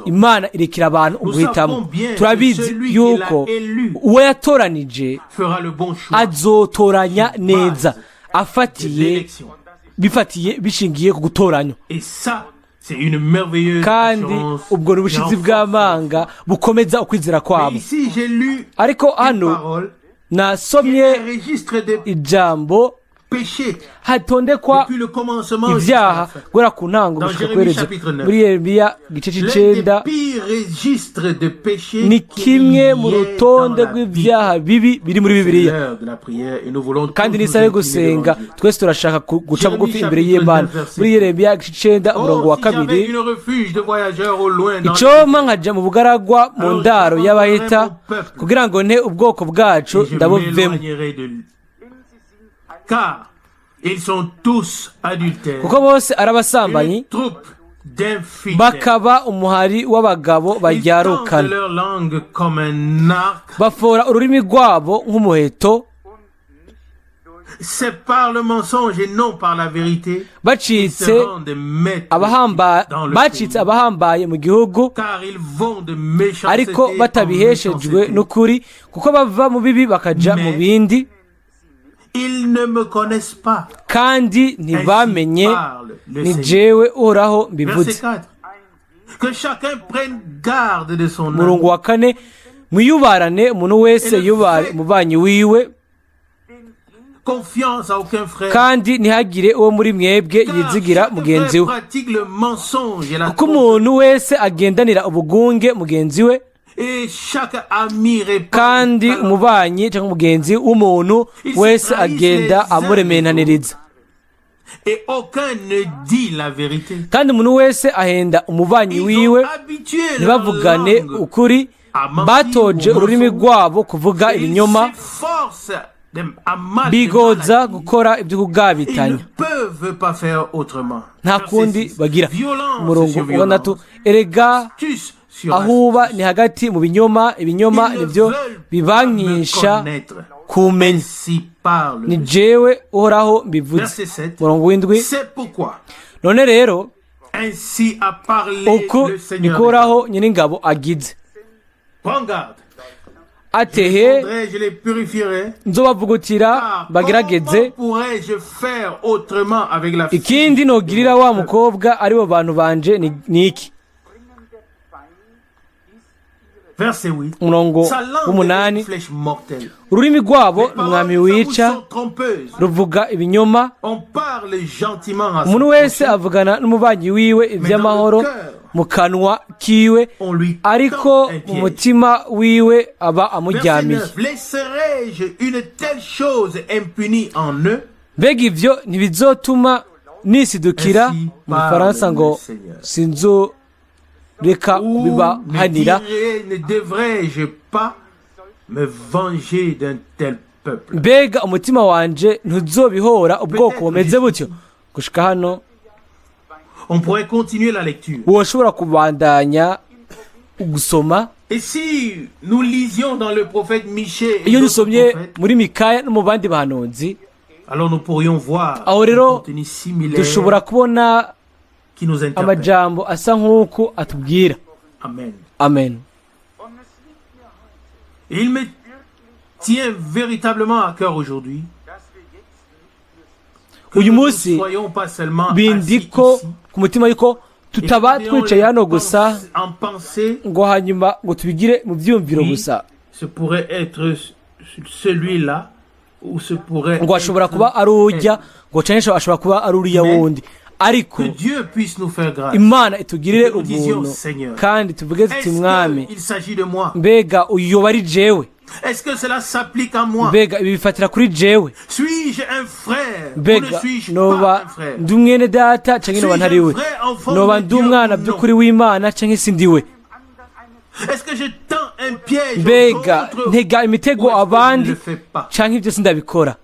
Imana irekera abantu uguhitamo. Turabizi yuko uwo yatoranije Fera le bon choix azotoranya neza de afatiye l'élection. bifatiye bishingiye ku gutoranywa. Et ça, c'est une merveilleuse Kandi assurance ubwo ni qui ubushizi renforce. bw'amanga bukomeza ukwizera Mais kwabo. ici, j'ai lu Ariko une hano parole qui nasomye est un registre des ijambo péchés hatondekwa depuis le commencement jusqu'à la ibyaha fin. guhera ku ntango Dans gushika Jérémie ku iherezo. chapitre 9. Muri Yeremiya igice L'un des c'icenda, pires registres de péchés ni qu'il kimwe mu y ait dans rutonde la Bible. rw'ibyaha bibi biri muri C'est Bibiliya. l'heure de la prière et nous voulons Kandi tous ni nous isaha yo incliner devant gusenga, Dieu. twese turashaka guca Jérémie bugufi imbere chapitre y'Imana. 9, verset Muri Yeremiya igice c'icenda, umurongo Oh, wa si j'avais kabiri: une refuge de voyageurs au loin dans Icompa nkaja mu bugaragwa, mu Alors, ndaro je y'abaheta, mon peuple. Kugira ngo nte ubwoko bwacu Et je ndabuvemo. m'éloignerai de lui. Car ils sont tous adultères. Kuko bose ari abasambanyi, Une troupe d'infidèles. bakaba umuhari w'abagabo Ils tendent baryarukana. Leur langue comme un arc. Bafora ururimi rwabo nk'umuheto. C'est par le mensonge et non par la vérité. Ils Bacitse se rendent maîtres abahamba dans le bacitse pays. Abahambaye mu gihugu, Car ils vont de méchanceté ariko en batabiheshejwe méchanceté. N'ukuri, kuko bava mu bibi bakaja mu Mais bindi. Ils ne me connaissent pas. Kandi ntibamenye. Ainsi parle le Ni Seigneur. jewe Uhoraho mbivuze. Verset 4. Que chacun prenne garde de son âme. Umurongo wa kane: mwiyubarane, umuntu wese yubare umubanyi wiwe, Confiance à aucun frère. Kandi ntihagire uwo muri mwebwe Car yizigira chaque mugenzi frère we, pratique le mensonge et la kuko tromperie. umuntu wese agendanira ubugunge mugenzi we, Et chaque ami répand kandi une calomnie. umubanyi cyangwa umugenzi w'umuntu wese agenda amuremenaniriza. Et aucun ne dit la vérité. Kandi umuntu wese ahenda umubanyi Ils wiwe, ont habitué leur ntibavugane langue ukuri. Batoje ururimi rwabo kuvuga et ils ibinyoma, s'efforcent à mal de bigoza mal agir. gukora ibyo Ils ne kugabitanya. Peuvent pas faire autrement. Nta Verset kundi 6. bagira. Violence Umurongo sur wa gatandatu: violence. erega Astuce sur ahuba astuce. ni hagati mu binyoma, ibinyoma Ils ne nibyo veulent pas me bibankisha connaître. kumenya. Ainsi parle Ni le jewe Uhoraho mbivuze. Verset 7. Umurongo w'indwi: C'est pourquoi none rero ainsi a parlé uku le Seigneur. niko Uhoraho Nyiringabo agize, Prends garde. atehe Je les purifierai. nzobavugutira Car bagerageze. comment pourrais-je faire autrement avec la fille Ikindi nogirira wa mukobwa aribo bantu banje ni iki? Verset 8. Umurongo Sa langue est w'umunani: une flèche mortelle. Ururimi rwabo Les ni paroles umwami de sa bouche wica, sont trompeuses. ruvuga ibinyoma. On parle gentiment à son Umuntu wese prochain. avugana n'umubanyi wiwe iby'amahoro mu kanwa kiwe, On lui ariko tend un mu piège. Mutima wiwe aba Verset amuryamiye. 9. Laisserai-je une telle chose impunie en eux? Mbega ibyo ntibizotuma nisidukira? Ainsi Mu gifaransa ngo parle le Seigneur. sinzoreka Ou ne, kubibahanira. Ne devrais-je pas me venger d'un tel peuple? Mbega umutima wanje ntuzobihora ubwoko bumeze butyo? Gushika hano. On pourrait continuer la lecture. Woshobora kubandanya gusoma. Et si nous lisions dans le prophète Michée et Iyo d'autres dusomye prophètes, muri Mikaya no mu bandi bahanuzi, alors nous pourrions voir aho un rero contenu similaire dushobora kubona qui nous interpelle. Amajambo asa nk'uku atubwira. Amen. Amen. Et il me tient véritablement à cœur aujourd'hui que Uyu nous ne munsi soyons pas seulement assis bindiko ici ku mutima yuko tutaba et twicaye hano gusa, en pensée, ngo hanyuma ngo tubigire mu byiyumviro oui, gusa, ce pourrait être celui-là ou ce pourrait ngo ashobora être kuba ari ujya, ngo canke ashobora kuba ari uriya Mais wundi, ariko que Dieu puisse nous faire grâce. Imana itugirire Que nous disions, ubuntu Seigneur, kandi tuvuge tuti est-ce Mwami, qu'il s'agit de moi? mbega uyu yoba ari jewe? Est-ce que cela s'applique à moi? Mbega ibi bifatira kuri jewe? Suis-je un frère ou ne Mbega suis-je noba pas un frère? ndi umwene data canke noba Suis-je ntari un we? vrai enfant Noba de ndi Dieu umwana ou non? by'ukuri w'Imana canke si ndi we? Est-ce que je tends un piège aux Mbega autres ntega imitego ou est-ce que je ne abandi le fais pas? canke ibyo sindabikora?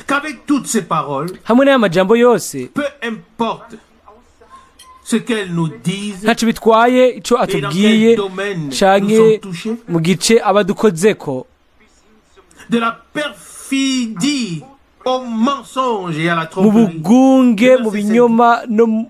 Qu'avec toutes ces paroles, Hamwe n'aya majambo yose, peu importe ce qu'elles nous disent ntaco bitwaye ico et dans atubwiye quel domaine nous canke sommes touchés, mu gice aba adukozeko, de la perfidie au mensonge et à la mu tromperie, bugunge, mu binyoma no mu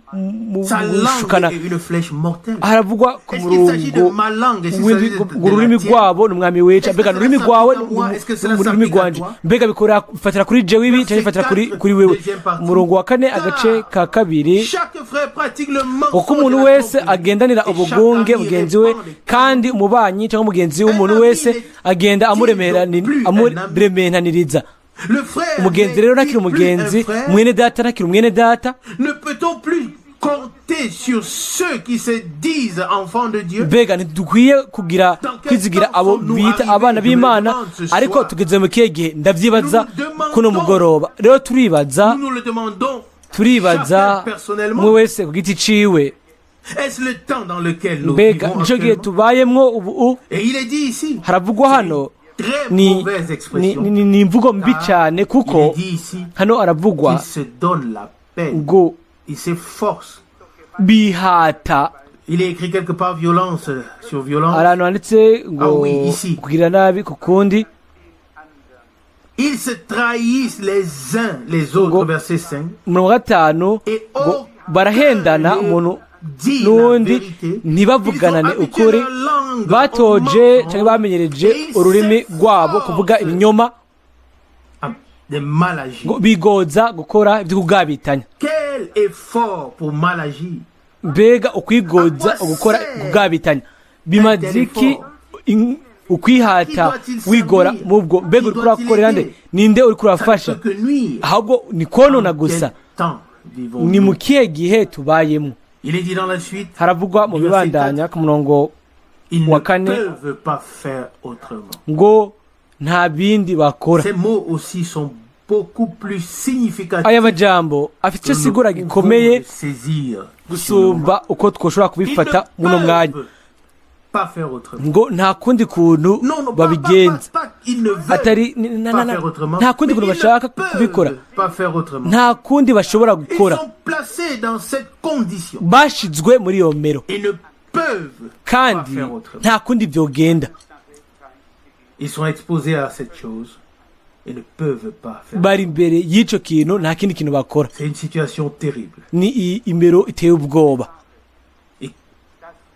sa langue gushukana. est une flèche mortelle. Haravugwa ku Est-ce qu'il s'agit de murongo ma langue? Est-ce qu'il w'indwi s'agit de, ngo de la ururimi tienne? rwabo ni umwami wica. Est-ce Mbega que ni ururimi cela rwawe, s'applique à moi? Est-ce que cela ni ururimi s'applique à rwanje? toi? Mbega bikora bifatira kuri jewe ibi Verset cyangwa bifatira kuri 4, kuri wewe? deuxième partie. Umurongo wa kane, agace ka kabiri. Chaque frère pratique le mensonge Uko umuntu et la wese tromperie. agendanira Et chaque ubugunge ami mugenzi we, répand les kandi umubanyi cyangwa umugenzi w'umuntu Un ami wese n'est agenda plus un ami. amurementaniriza. Le frère Umugenzi rero n'est-il ntakiri plus umugenzi, un frère? mwene data ntakiri umwene data. Ne peut-on plus compter sur ceux qui se disent enfants de Dieu? Mbega ntidukwiye kugira kwizigira abo bita abana b'Imana? Ariko tugeze mu kihe gihe? Ndavyibaza kuno mugoroba. Rero turibaza, Nous nous le demandons turibaza chacun personnellement. umwe wese ku giti ciwe. Est-ce le temps dans lequel nous Mbega vivons nico gihe actuellement? tubayemwo ubu? Et il est dit ici, Haravugwa hano, très ni mauvaise ni expression. ni imvugo mbi cyane, Il kuko est dit ici hano haravugwa qu'il se donne la peine, ngo il s'efforce. bihata. Il est écrit quelque part violence sur violence. Hari ahantu handitse ngo Ah oui, ici. kugira nabi ku kundi. Ils se trahissent les uns les autres, verset 5. Umurongo wa 5, Et ngo aucun barahendana ne umuntu dit la n'uwundi, vérité. Ils ont ntibavuganane habitué ukuri. leur langue au Batoje mensonge cyangwa bamenyereje et ils ururimi rwabo kuvuga s'efforcent ibinyoma, de mal agir. ngo bigoza gukora ibyo kugabitanya. Quel effort pour mal agir. Mbega ukwigoza gukora kugabitanya bimaze iki? Ukwihata wigora mubwo, mbega uriko urakorera nde? Ninde uriko Ça ne urafasha? peut que nuire. Ahubwo ni konona Dans gusa. quel temps Ni mu vivons-nous? kihe gihe tubayemo? Il est dit dans la suite, Haravugwa mu bibandanya ku murongo ils ne wa kane peuvent pas faire autrement. ngo nta bindi bakora. Ces mots aussi sont beaucoup plus significatifs Aya majambo afite que icyo nous sigura pouvons gikomeye le saisir. gusumba uko twoshobora Ils kubifata ne muno mwanya. peuvent pas faire autrement. Ngo nta kundi kuntu Non, non, pas, pas, babigenza, pas, pas, ils ne veulent atari pas faire autrement. nta kundi Mais kuntu ils bashaka ne kubikora, peuvent pas faire autrement. nta kundi bashobora Ils gukora. sont placés dans cette condition Bashizwe muri iyo mero et ne peuvent pas kandi faire autrement. nta kundi byogenda. Ils sont exposés à cette chose et ne peuvent pas faire. Bari imbere y'icyo kintu, nta kindi kintu bakora. C'est une situation terrible. Ni imero iteye ubwoba. Et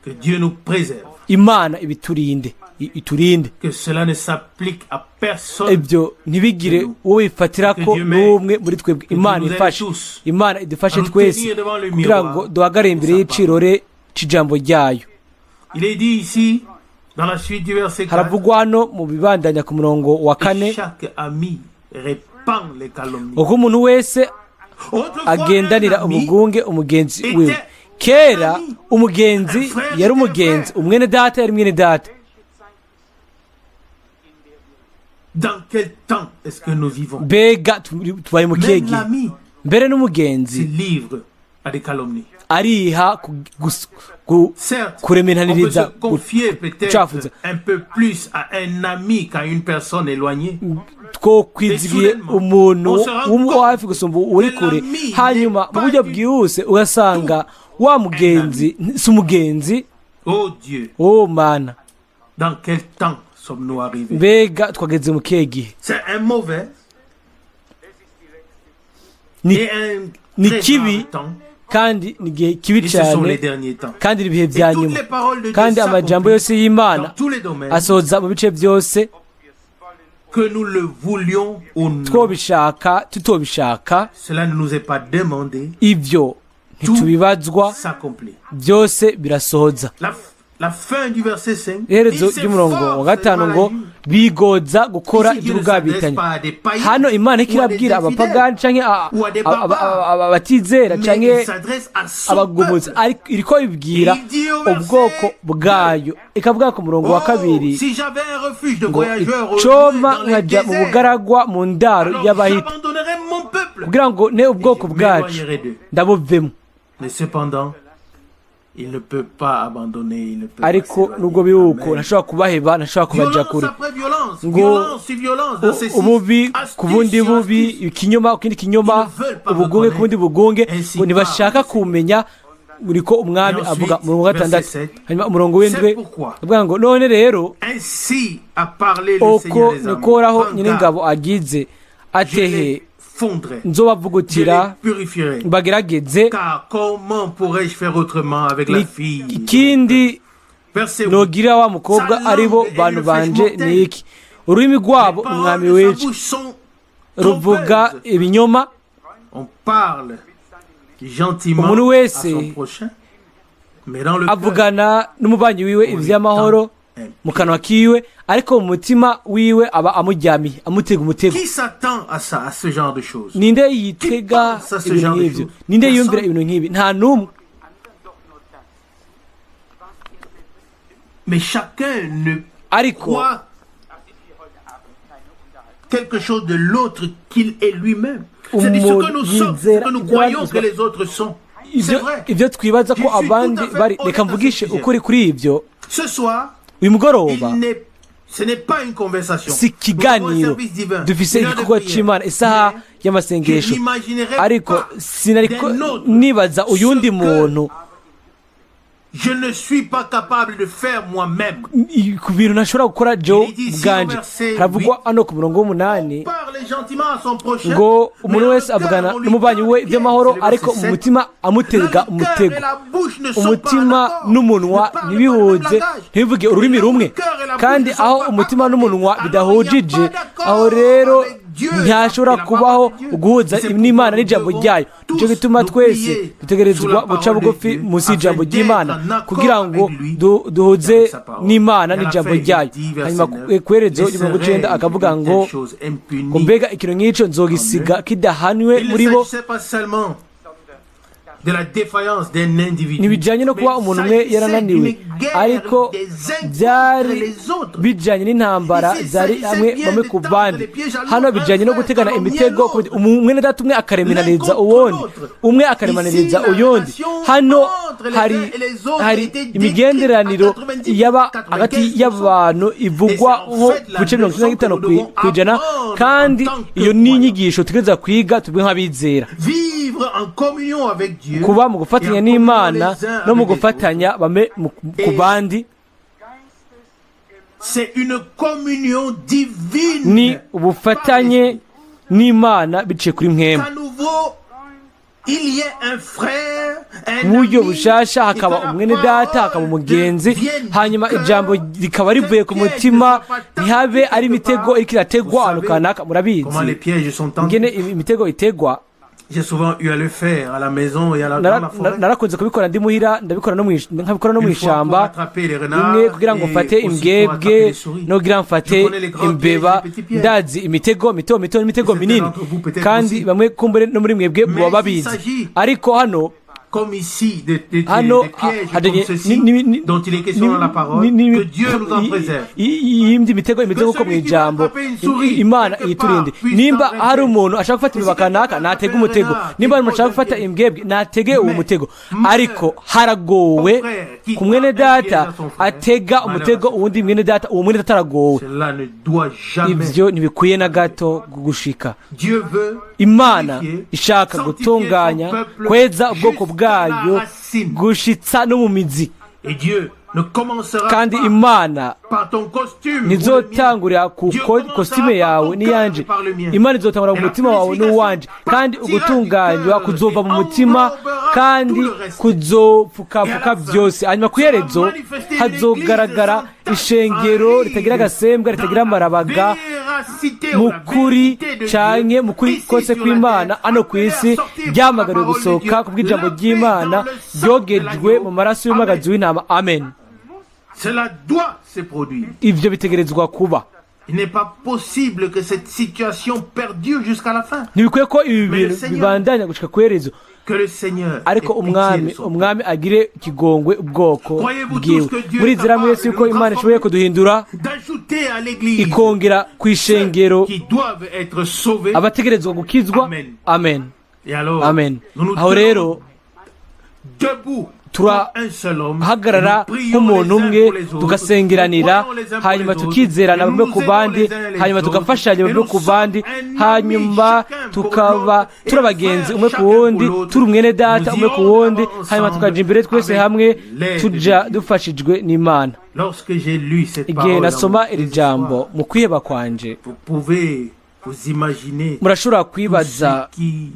que Dieu nous préserve. Imana ibiturinde, iturinde. Que cela ne s'applique à personne. Ibyo ntibigire uwo bifatira ko n'umwe muri twebwe. Imana ifashe, Imana idufashe twese kugira ngo duhagarare imbere y'icirore c'ijambo ryayo. Il est dit ici, dans la suite du verset 4, Haravugwa hano mu bibandanya ku murongo wa et kane, chaque ami répand les calomnies. uko umuntu wese Autrefois, agendanira un ami umugunge umugenzi wiwe. Kera umugenzi yari umugenzi, umwene data yari mwene data. Dans quel temps est-ce que nous vivons? Mbega tubaye mu kihe Même gihe? l'ami Mbere se n'umugenzi livre à des calomnies. ariha Certes, on peut kurementaniriza, se confier peut-être gucafuza. un peu plus à un ami qu'à une personne éloignée. Twokwizigiye umuntu wo hafi gusumba uri kure. Hanyuma mu buryo bwihuse ugasanga wa mugenzi si umugenzi. Oh Dieu, Oh Mana, dans quel temps sommes-nous arrivés? mbega twageze mu kihe gihe? C'est un mauvais Ni et un ni très kibi grave temps. kandi ni igihe kibi Et ce sont cyane les derniers temps. kandi ni ibihe Et bya toutes nyuma. les paroles de Dieu Kandi amajambo s'accomplissent yose y'Imana dans tous les domaines, asohoza mu bice byose, que nous le voulions ou non. twobishaka tutobishaka. Cela ne nous est pas demandé, Ibyo ntitubibazwa, s'accomplit. byose birasohoza. La La fin du verset 5. Iherezo Il s'efforce ry'umurongo wa gatanu de ngo mal agir. bigoza gukora Ici, Dieu ne s'adresse iby'ubwabitanya. pas à des païens Hano Imana ou à des ikirabwira infidèles, abapagani canke ou à des barbares, abatizera mais canke il s'adresse à son abagumutsi, peuple. ariko iriko ibwira Il dit au verset ubwoko bwayo, ikavuga ku murongo wa Oh, kabiri si j'avais un refuge de ngo voyageurs au loin icoma dans les nkaja mu déserts, bugaragwa mu ndaro alors y'abahita j'abandonnerais mon peuple kugira ngo ne et ubwoko je bwacu m'éloignerai d'eux. ndabuvemo. Mais cependant, il ne peut pas abandonner, il ne peut pas Ariko s'éloigner. nubwo biri uko, Amen. ntashobora kubaheba, ntashobora kubaja Violence kure. après violence, Ngo violence sur violence, verset six. Ububi ku bundi Astuce sur bubi, astuce. ikinyoma ku kindi kinyoma, Ils ne veulent pas ubugunge ku bundi bugunge, Ainsi ngo ntibashaka parle kumenya uriko umwami Et ensuite, avuga. Umurongo wa gatandatu, verset 7. hanyuma umurongo w'indwi C'est pourquoi. avuga ngo none rero Ainsi a parlé le uko Seigneur des armées. niko Uhoraho Prends Nyiringabo garde, agize je atehe les fondrai, je nzobavugutira les purifierai. mbagerageze. Car comment pourrais-je faire autrement avec la Ni- fille? Ikindi Verset 8. nogira wa mukobwa aribo bantu banje ni iki? Ururimi rwabo Les paroles umwami de sa wica bouche sont ruvuga trompeuses. ibinyoma. On parle gentiment Umuntu à wese son prochain, mais dans le cœur, avugana n'umubanyi wiwe ivy'amahoro mu kanwa kiwe, ariko mu mutima wiwe aba amuryamiye amutega umutego. Qui s'attend à ça, à ce genre de choses? Ninde yitega Qui pense à ce ibintu genre de nk'ivyo? choses? Ninde yiyumvira Personne. ibintu nk'ibi? Nta n'umwe. Mais chacun ne Ariko croit quelque chose de l'autre qu'il est lui-même. C'est-à-dire ce que nous sommes, ce que nous croyons que les autres sont. C'est ivyo vrai. ivyo twibaza ko Je suis abandi tout à fait bari, honnête reka à ce mvugishe sujet. ukuri kuri ivyo. Ce soir, Uyu mugoroba il n'est, ce n'est pas une conversation. si Nous avons un ikiganiro, service divin, dufise une heure de igikorwa prière. c'Imana, isaha Mais y'amasengesho, je n'imaginerais ariko pas sinariko d'un autre nibaza uyundi ce que muntu je ne suis pas capable de faire moi-même. Ku bintu ntashobora gukora jewe Il dit ici ubwanje. au verset Haravugwa 8, hano ku murongo w'umunani Parle gentiment à son prochain, ngo mais umuntu dans wese le cœur, avugana on lui n'umubanyi tend we un piège. iby'amahoro, C'est le ariko verset mu 7. mutima Là, amutega le cœur umutego. et la bouche ne sont pas en Umutima accord, n'umunwa ne parlent pas le même ntibihuze, langage. ntibivuge ururimi Et là où rumwe, le cœur et la bouche kandi ne sont aho pas umutima accordés, n'umunwa alors il n'y a bidahujije, pas d'accord aho rero avec Dieu ntihashobora et la kubaho parole de Dieu. uguhuza C'est pourquoi n'Imana nous n'ijambo devons ryayo. tous Nicyo gituma nous twese plier sous dutegerezwa la guca parole de bugufi Dieu, munsi y'ijambo afin ry'Imana d'être en accord kugira ngo avec lui duhuze et avec sa parole. n'Imana Et à la n'ijambo fin, il ryayo. dit, verset Hanyuma 9, ku iherezo ry'umurongo w'icenda laisserai-je akavuga une ngo telle chose impunie? ngo mbega ikintu nk'ico nzogisiga kidahanwe Il ne muri bo? s'agissait pas seulement de la défaillance d'un individu, Ntibijyanye no mais kuba il umuntu umwe s'agissait yarananiwe, d'une guerre ariko des uns contre byari les autres. bijyanye n'intambara Ici, il zari s'agissait hamwe bien bamwe de ku tendre bandi. les pièges à l'autre, Hano bijyanye no un frère gutegana calomniait imitego, l'autre. umwene data umwe akaremananiriza L'un contre uwundi, l'autre. umwe akaremananiriza Ici, la uyundi. relation Hano entre les hari uns et les autres hari était décrite imigenderaniro à 90, yaba hagati 95%. y'abantu ivugwa Et c'est en nko fait la ku bice 95 leçon que nous devons ku ijana, apprendre kandi en tant que iyo ni croyants. inyigisho tugerageza kwiga tubwe nk'abizera. Vivre en communion avec Dieu Kuba mu et en gufatanya communion n'Imana les uns no mu avec les autres. gufatanya bamwe ku bandi. C'est une communion divine. Ni ubufatanye n'Imana biciye kuri mwemwe. Qu'à nouveau, il y ait un frère, un Mu buryo ami, bushasha et hakaba que la umwene data, parole hakaba umugenzi, devienne du hanyuma cœur. ijambo rikaba rivuye ku Cette piège mutima, ne soit pas ntihabe tendue ari quelque imitego part. iriko irategwa Vous ahantu savez kanaka. Murabizi comment les pièges sont tendus. ingene imitego itegwa. J'ai souvent eu à le faire à la maison et à la, dans la forêt. Narakunze kubikora ndi muhira, ndabikora no nkabikora no mu Une fois pour ishamba attraper les renards rimwe kugira ngo et mfate aussi pour imbwebwe attraper les souris. no kugira mfate Je connais les grands imbeba. pièges et les petits pièges. Ndazi imitego mito mito n'imitego Certains minini, d'entre vous peut-être kandi aussi. bamwe kumbure no muri mwebwe Mais muba il babizi. s'agit Ariko hano comme ici, des hano pièges hajanye comme ceci, dont il est question dans la parole, que Dieu nous en préserve. Yindi mitego imeze Que nk'uko mu celui qui ijambo va frapper une souris Imana quelque iturinde. part puisse Nimba s'en hari rester. umuntu ashaka gufata imbeba Si quelqu'un kanaka va natege frapper un umutego, renard, nimba hari qu'il umuntu ashaka pose un gufata piège. imbwebwe natege uwo Mais, mutego. malheur Ariko haragowe au frère qui ku mwene tend un data piège à son frère, atega malheur umutego à son uwundi mwene data, uwo mwene data aragowe. Cela ne doit jamais. Ivyo ntibikwiye na gato gushika. Dieu veut Imana purifier, ishaka sanctifier gutunganya, son peuple kweza ubwoko jusqu'à la bwayo racine. gushitsa no mu mizi. Et Dieu ne commencera Kandi pas Imana par ton costume ou le mien. ntizotangurira ku Dieu commencera kositime par yawe ton cœur n'iyanje. et par le mien. Imana izotangura ku Et la mutima wawe purification n'uwanje, kandi partira du ugutunganywa cœur kuzova mu et mutima englobera kandi tout le reste. kuzopfukapfuka Et à la fin, byose. Hanyuma ku iherezo sera manifestée hazogaragara l'église sans tache, ishengero sans ritagira ride, agasembwa, ritagira dans la amarabaga, véracité ou mu la kuri vérité de Dieu, canke mu kuri ici kose sur la kw'Imana terre, hano ku appelée à isi, sortir par la ryahamagariwe parole de gusohoka Dieu, ku bw'ijambo lavée ry'Imana, dans le sang de ryogejwe l'agneau. mu maraso y'umwagazi Amen. w'intama. Amen. Cela doit se produire. Ivyo bitegerezwa kuba. Il n'est pas possible que cette situation perdure jusqu'à la fin. Ntibikwiye ko ibi Mais le bintu Seigneur- bibandanya gushika ku iherezo. Que le Seigneur Ariko ait pitié umwami de son peuple. umwami agire ikigongwe ubwoko Croyez-vous bwiwe. tous que Dieu Murizera est mwese capable yuko de nous Imana ishoboye kuduhindura, d'ajouter à l'église ikongera ku ishengero ceux qui doivent être sauvés. abategerezwa gukizwa? Amen. Amen. Et alors, Amen. nous nous Aho tenons rero debout tura- comme un seul homme, hagarara et nous prions nk'umuntu les uns umwe, pour les autres, tugasengeranira, nous croyons les uns pour hanyuma les autres, tukizerana et nous bamwe nous ku aidons bandi, les uns les hanyuma autres, tugafashanya et bamwe nous ku sommes bandi, un ami hanyuma chacun pour tukaba l'autre, et turi un abagenzi frère umwe ku chacun pour wundi, l'autre. turi umwene data Nous umwe ku irons wundi, d'avant hanyuma ensemble tukaja imbere twese avec hamwe, l'aide tuja de Dieu. Dufashijwe n'Imana. Lorsque j'ai lu cette Igihe parole dans nasoma mon iri jambo désespoir, mu kwiheba kwanje, vous pouvez vous imaginer murashobora tout kwibaza ce qui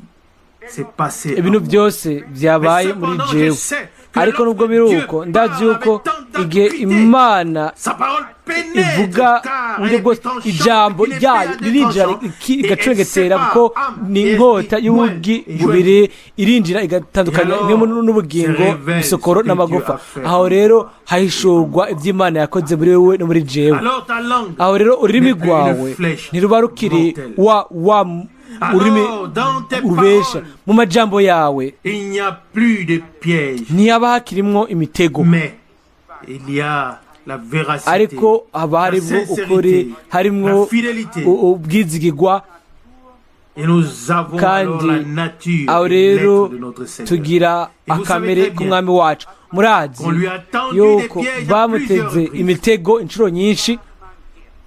s'est passé ibintu en moi. byose byabaye Mais muri cependant, je jewe. sais que Ariko nubwo lorsque biri Dieu uko, ndazi parle yuko avec tant igihe d'acuité, Imana sa parole pénètre, ivuga car uburyo elle est bwose, plus tranchante ijambo qu'une épée ryayo à deux ririnjira tranchants, et elle igacengetera, sépare kuko âme ni et inkota esprit, y'ubugi moelle et bubiri, irinjira igatandukanya Et alors, imwe n'ubugingo, se révèle isokoro ce que n'amagufa. Dieu a fait. Aho rero hahishurwa iby'Imana yakoze muri wowe no muri jewe. Alors ta langue Aho rero ururimi n'est plus une rwawe flèche ntiruba rukiri mortelle. wa ururimi Alors, dans tes rubesha. paroles, Mu majambo yawe il n'y a plus de piège, ntiyaba hakirimwo imitego, mais il y a la véracité, ariko haba la harimwo sincérité, ukuri, harimwo la fidélité. Ubwizigigwa. Et nous avons alors Kandi la nature aho et rero l'être de notre Seigneur. tugira Et vous savez akamere très bien k'umwami wacu. Murazi qu'on lui a tendu des yuko pièges à plusieurs bamuteze reprises. imitego inshuro nyinshi.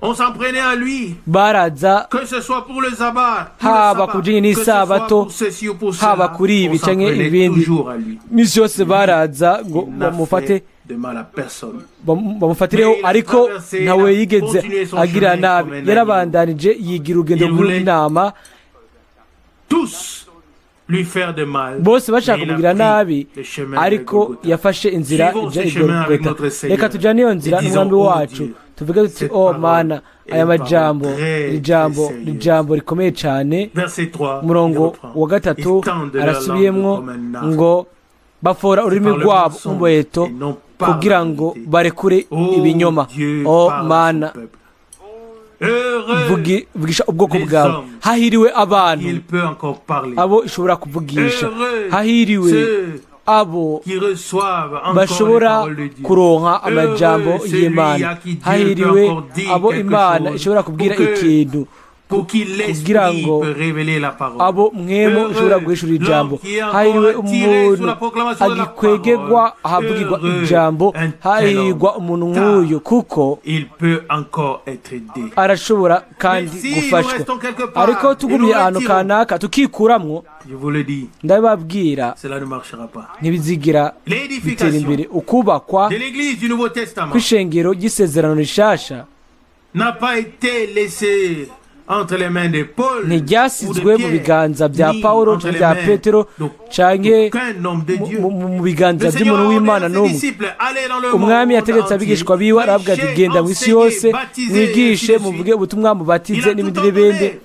On s'en prenait à lui, Baraza que ce soit pour le sabbat, pour le haba sabbat, ku bijanye que ce soit n'isabato, pour ceci ou pour haba cela, kuri ibi on s'en canke prenait ibindi, toujours à lui. misi yose baraza ngo Il n'a bamufate, fait de mal à personne. Bamufatireho, Mais il a ariko traversé, il ntawe a yigeze continué son agira chemin nabi. comme un Yarabandanije yigira urugendo Il voulait rw'inama. tous lui faire de mal, Bose bashaka mais il a kumugira pris nabi, le chemin de ariko Golgotha. yafashe inzira Suivons ija ce i chemin avec Golgotha. notre Seigneur Reka tujane iyo nzira et disons, n'umwami oh wacu, Dieu, tuvuge tuti: cette "Oh parole Mana, est aya une majambo, parole très, iri jambo, très iri sérieuse. jambo rikomeye cyane." Verset 3, il Umurongo reprend. wa gatatu Ils tendent leur langue arasubiyemwo comme un arc. ngo bafora ururimi Par le rwabo mensonge nk'umuheto et non par kugira la ngo vérité. barekure Oh, ibinyoma. Dieu O parle à son Mana, peuple. Heureux vugisha ubwoko les bwawe. hommes Hahiriwe abantu il peut encore parler. abo ishobora kuvugisha. Heureux Hahiriwe ceux abo qui reçoivent encore les bashobora paroles de Dieu. kuronka amajambo Heureux celui y'Imana. à qui Dieu peut Hahiriwe encore dire abo quelque Imana chose ishobora kubwira pour que ikintu, pour qui kugira l'esprit ngo peut révéler la parole. abo mwemu ishobora guhishura Heureux ijambo. l'homme qui est encore Hahiriwe attiré sous umuntu la proclamation de la agikwegerwa parole. ahavugirwa Heureux ijambo. un tel Hahirwa homme, umuntu car nk'uyu, kuko il peut encore être aidé. arashobora Mais kandi si nous gufashwa. restons quelque part Ariko et tugumye nous ahantu retirons, kanaka tukikuramwo, je vous le dis, ndabibabwira, cela ne marchera pas. ntibizigira bitera L'édification imbere. Ukubakwa de l'église du Nouveau Testament kw'ishengero ry'isezerano rishasha n'a pas été laissée entre les mains de Paul ou de ntiryasizwe mu Pierre, biganza bya ni Pawulo entre les bya mains Petero canke d'aucun homme de Dieu. mu biganza Le Seigneur by'umuntu a ordonné w'Imana à ses n'umwe. disciples, allez dans le Umwami monde yategetse entier, abigishwa biwe, arababwira ati: prêchez, "Genda mu isi enseignez, yose, baptisez, mwigishe, ainsi de suite. muvuge ubutumwa, Il mubatize," a tout n'ibindi n'ibindi. ordonné,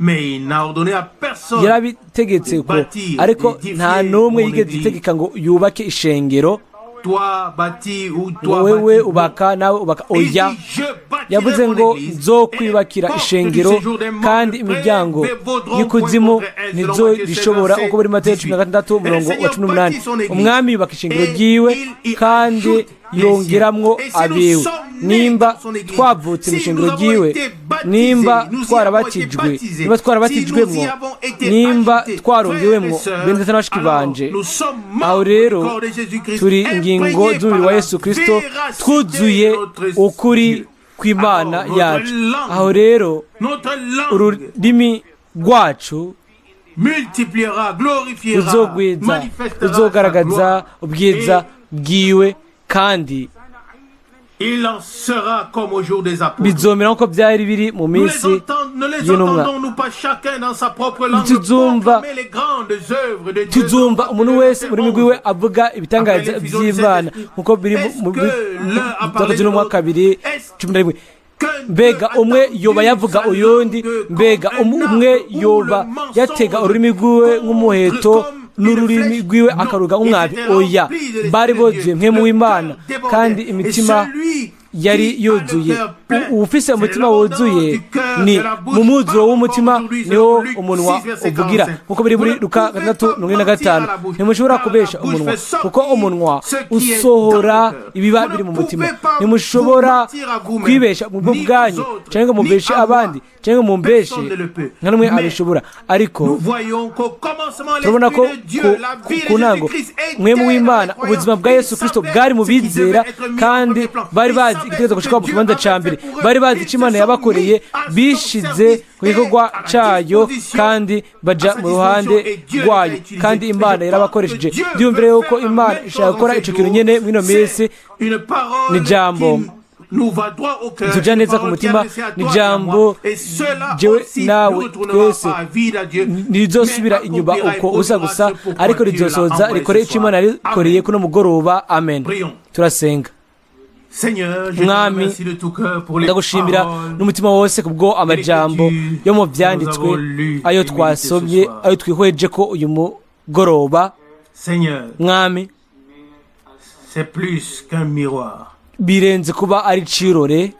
mais il n'a ordonné à personne Yarabitegetse ko, bâtir, ariko d'édifier nta n'umwe mon yigeze église. itegeka ngo yubake ishengero, Toi bâtis ou ngo toi wewe bâtis. ubaka, nawe ubaka. Il Oya, dit, je bâtirai yavuze mon ngo: église, et les "Nzokwiyubakira portes du ishengero, séjour des morts kandi ne imiryango prévaudront y'ikuzimu point contre elle, selon ntizo Matthieu 16, rishobora," verset uko buri Mateyo 16 18. Et le umurongo wa Seigneur 18. bâtit son église, Umwami yubaka ishengero et ryiwe, il y kandi ajoute les yongeramwo siens. Et si nous abiwe. sommes nés Nimba dans son église, twavutse mu si ishengero nous avons ryiwe, été baptisés, nimba nous y avons été twarabatijwe, baptisés, nimba si twarabatijwemwo, nous y avons été nimba ajoutés, twarongewemwo, frères et sœurs, bene data na bashiki alors banje, nous sommes aho membres du rero corps de Jésus-Christ, turi ingingo imprégnés z'umubiri par wa la Yesu Kristo, véracité twuzuye de notre ukuri Dieu. kw'Imana Alors, notre yacu. langue, Aho rero notre langue ururimi rwacu multipliera, glorifiera, ruzogwiza, manifestera sa ruzogaragaza gloire. ubwiza bwiwe, kandi Et il en sera comme au jour des apôtres. Bizomera nk'uko byari biri mu Nous les minsi ne les y'intumwa. entendons-nous pas chacun dans sa propre langue Tuzumva- proclamer les grandes œuvres de Dieu? Tuzumva umuntu wese mu rurimi rwiwe avuga ibitangaza Après l'effusion du by'Imana, Saint-Esprit, nk'uko biri est-ce mu que l'un a parlé Byakozwe n'umwaka de l'autre? kabiri Est-ce 11. qu'un Mbega peut umwe attendu yoba yavuga sa uyundi? langue Mbega comme un umwe arc ou yoba le mensonge yatega ururimi rwiwe contre nk'umuheto comme N'ururimi rwiwe akaruga nk'umwabi? Oya, bari bozuye Mpwemu w'Imana kandi imitima yari yuzuye. Uwufise umutima wuzuye, ni mu mwuzuro w'umutima niwo umunwa uvugira, nkuko biri muri Luka 6:45. Ntimushobora kubesha umunwa, kuko umunwa usohora ibiba biri mu mutima. Ntimushobora kwibesha mu bwo bwanyu, cyangwa ngo mubeshe abandi, cyangwa ngo mumbeshe, nta n'umwe abishobora. Ariko turabona ko ku ntango Mpwemu w'Imana, ubuzima bwa Yesu Kirisito bwari mu bizera, kandi bari bazi igitekerezo gushika mu kibanza ca mbere. Bari bazi icyo Imana yabakoreye, bishize ku gikorwa cayo kandi baja mu ruhande rwayo, kandi Imana yarabakoresheje. Byumvire yuko Imana ishaka gukora ico kintu nyene mw'ino minsi. Ni jambo tuja neza ku mutima, ni jambo jewe nawe twese. Ntirizosubira inyuma uko ubusa gusa, ariko rizosoza rikore ico Imana yarikoreye kuno mugoroba. Amen. Turasenga. Mwami, ndagushimira n'umutima wose kubwo amajambo yo mu Vyanditswe ayo twasomye, ayo twihweje ko uyu mugoroba. Mwami, birenze kuba ari cirore,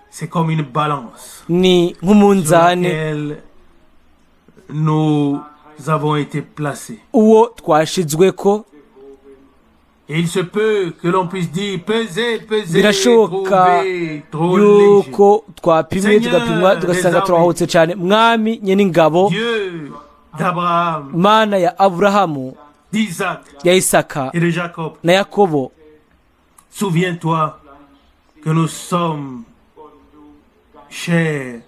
ni nk'umunzane uwo twashizweko. Birashoboka yuko twapimye, tugapimwa, tugasanga turahutse cyane. Mwami nyene ingabo, Mana ya Aburahamu, ya Isaka na Yakobo, Souviens-toi que nous sommes chairs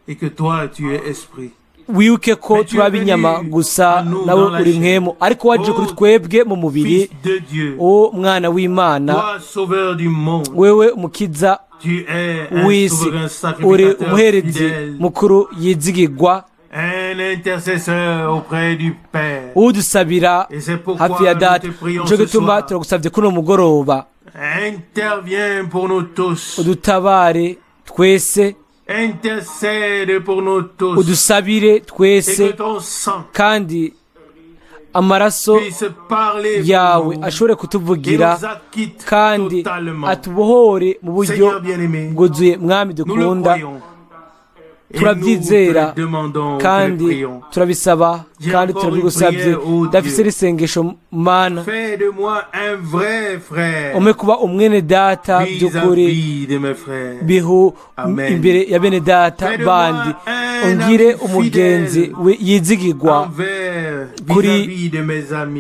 et que toi tu es esprit. Wibuke ko turi ab'inyama gusa, nawe uri mpwemu, ariko waje kuri twebwe mu mubiri. O Mwana w'Imana, wewe Umukiza w'isi, uri umuherezi mukuru yizigirwa, udusabira hafi ya Data. Nico gituma turagusabye kuno mugoroba, udutabare twese, udusabire twese, kandi amaraso yawe ashobore kutuvugira kandi atubohore mu buryo bwuzuye. Mwami dukunda, turabyizera kandi turabisaba kandi turabigusabye. Ndafise n'isengesho, Mana, umpe kuba umwene data by'ukuri bihu imbere ya bene data bandi, ungire umugenzi yizigirwa kuri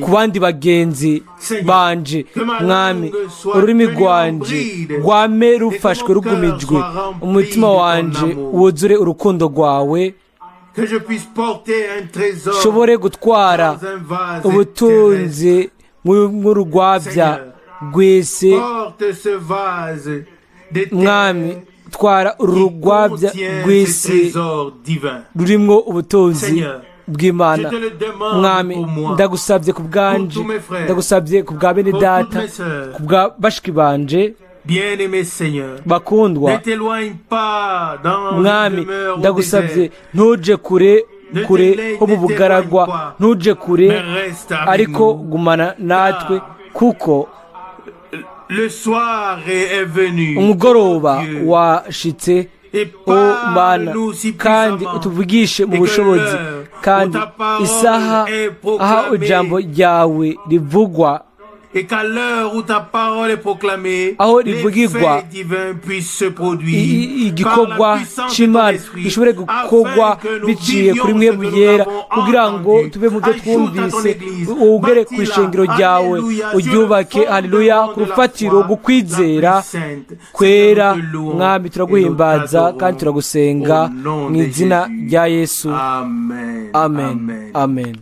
ku bandi bagenzi banje. Mwami, ururimi rwanje rwame rufashwe rugumijwe, umutima wanje wuzure urukundo rwawe, nshobore gutwara ubutunzi nk'urugwabya rw'isi. Mwami, twara urugwabya rw'isi rurimwo ubutunzi bw'Imana. Mwami, ndagusabye ku bwanje, ndagusabye ku bwa bene data, ku bwa bashiki banje bakundwa. Mwami, ndagusabye, ntuje kure kure ho mu bugaragwa, ntuje kure, ariko gumana natwe, kuko umugoroba washitse. O Mana, kandi utuvugishe mu bushobozi, kandi isaha aho ijambo ryawe rivugwa, aho rivugirwa, igikorwa c'Imana gishobore gukorwa biciye kuri mwe yera, kugira ngo tube mu byo twumvise. Ugere ku ishengero ryawe, uryubake, haleluya, ku rufatiro gukwizera kwera. Mwami, turaguhimbaza kandi turagusenga mu izina rya Yesu. Amen, amen.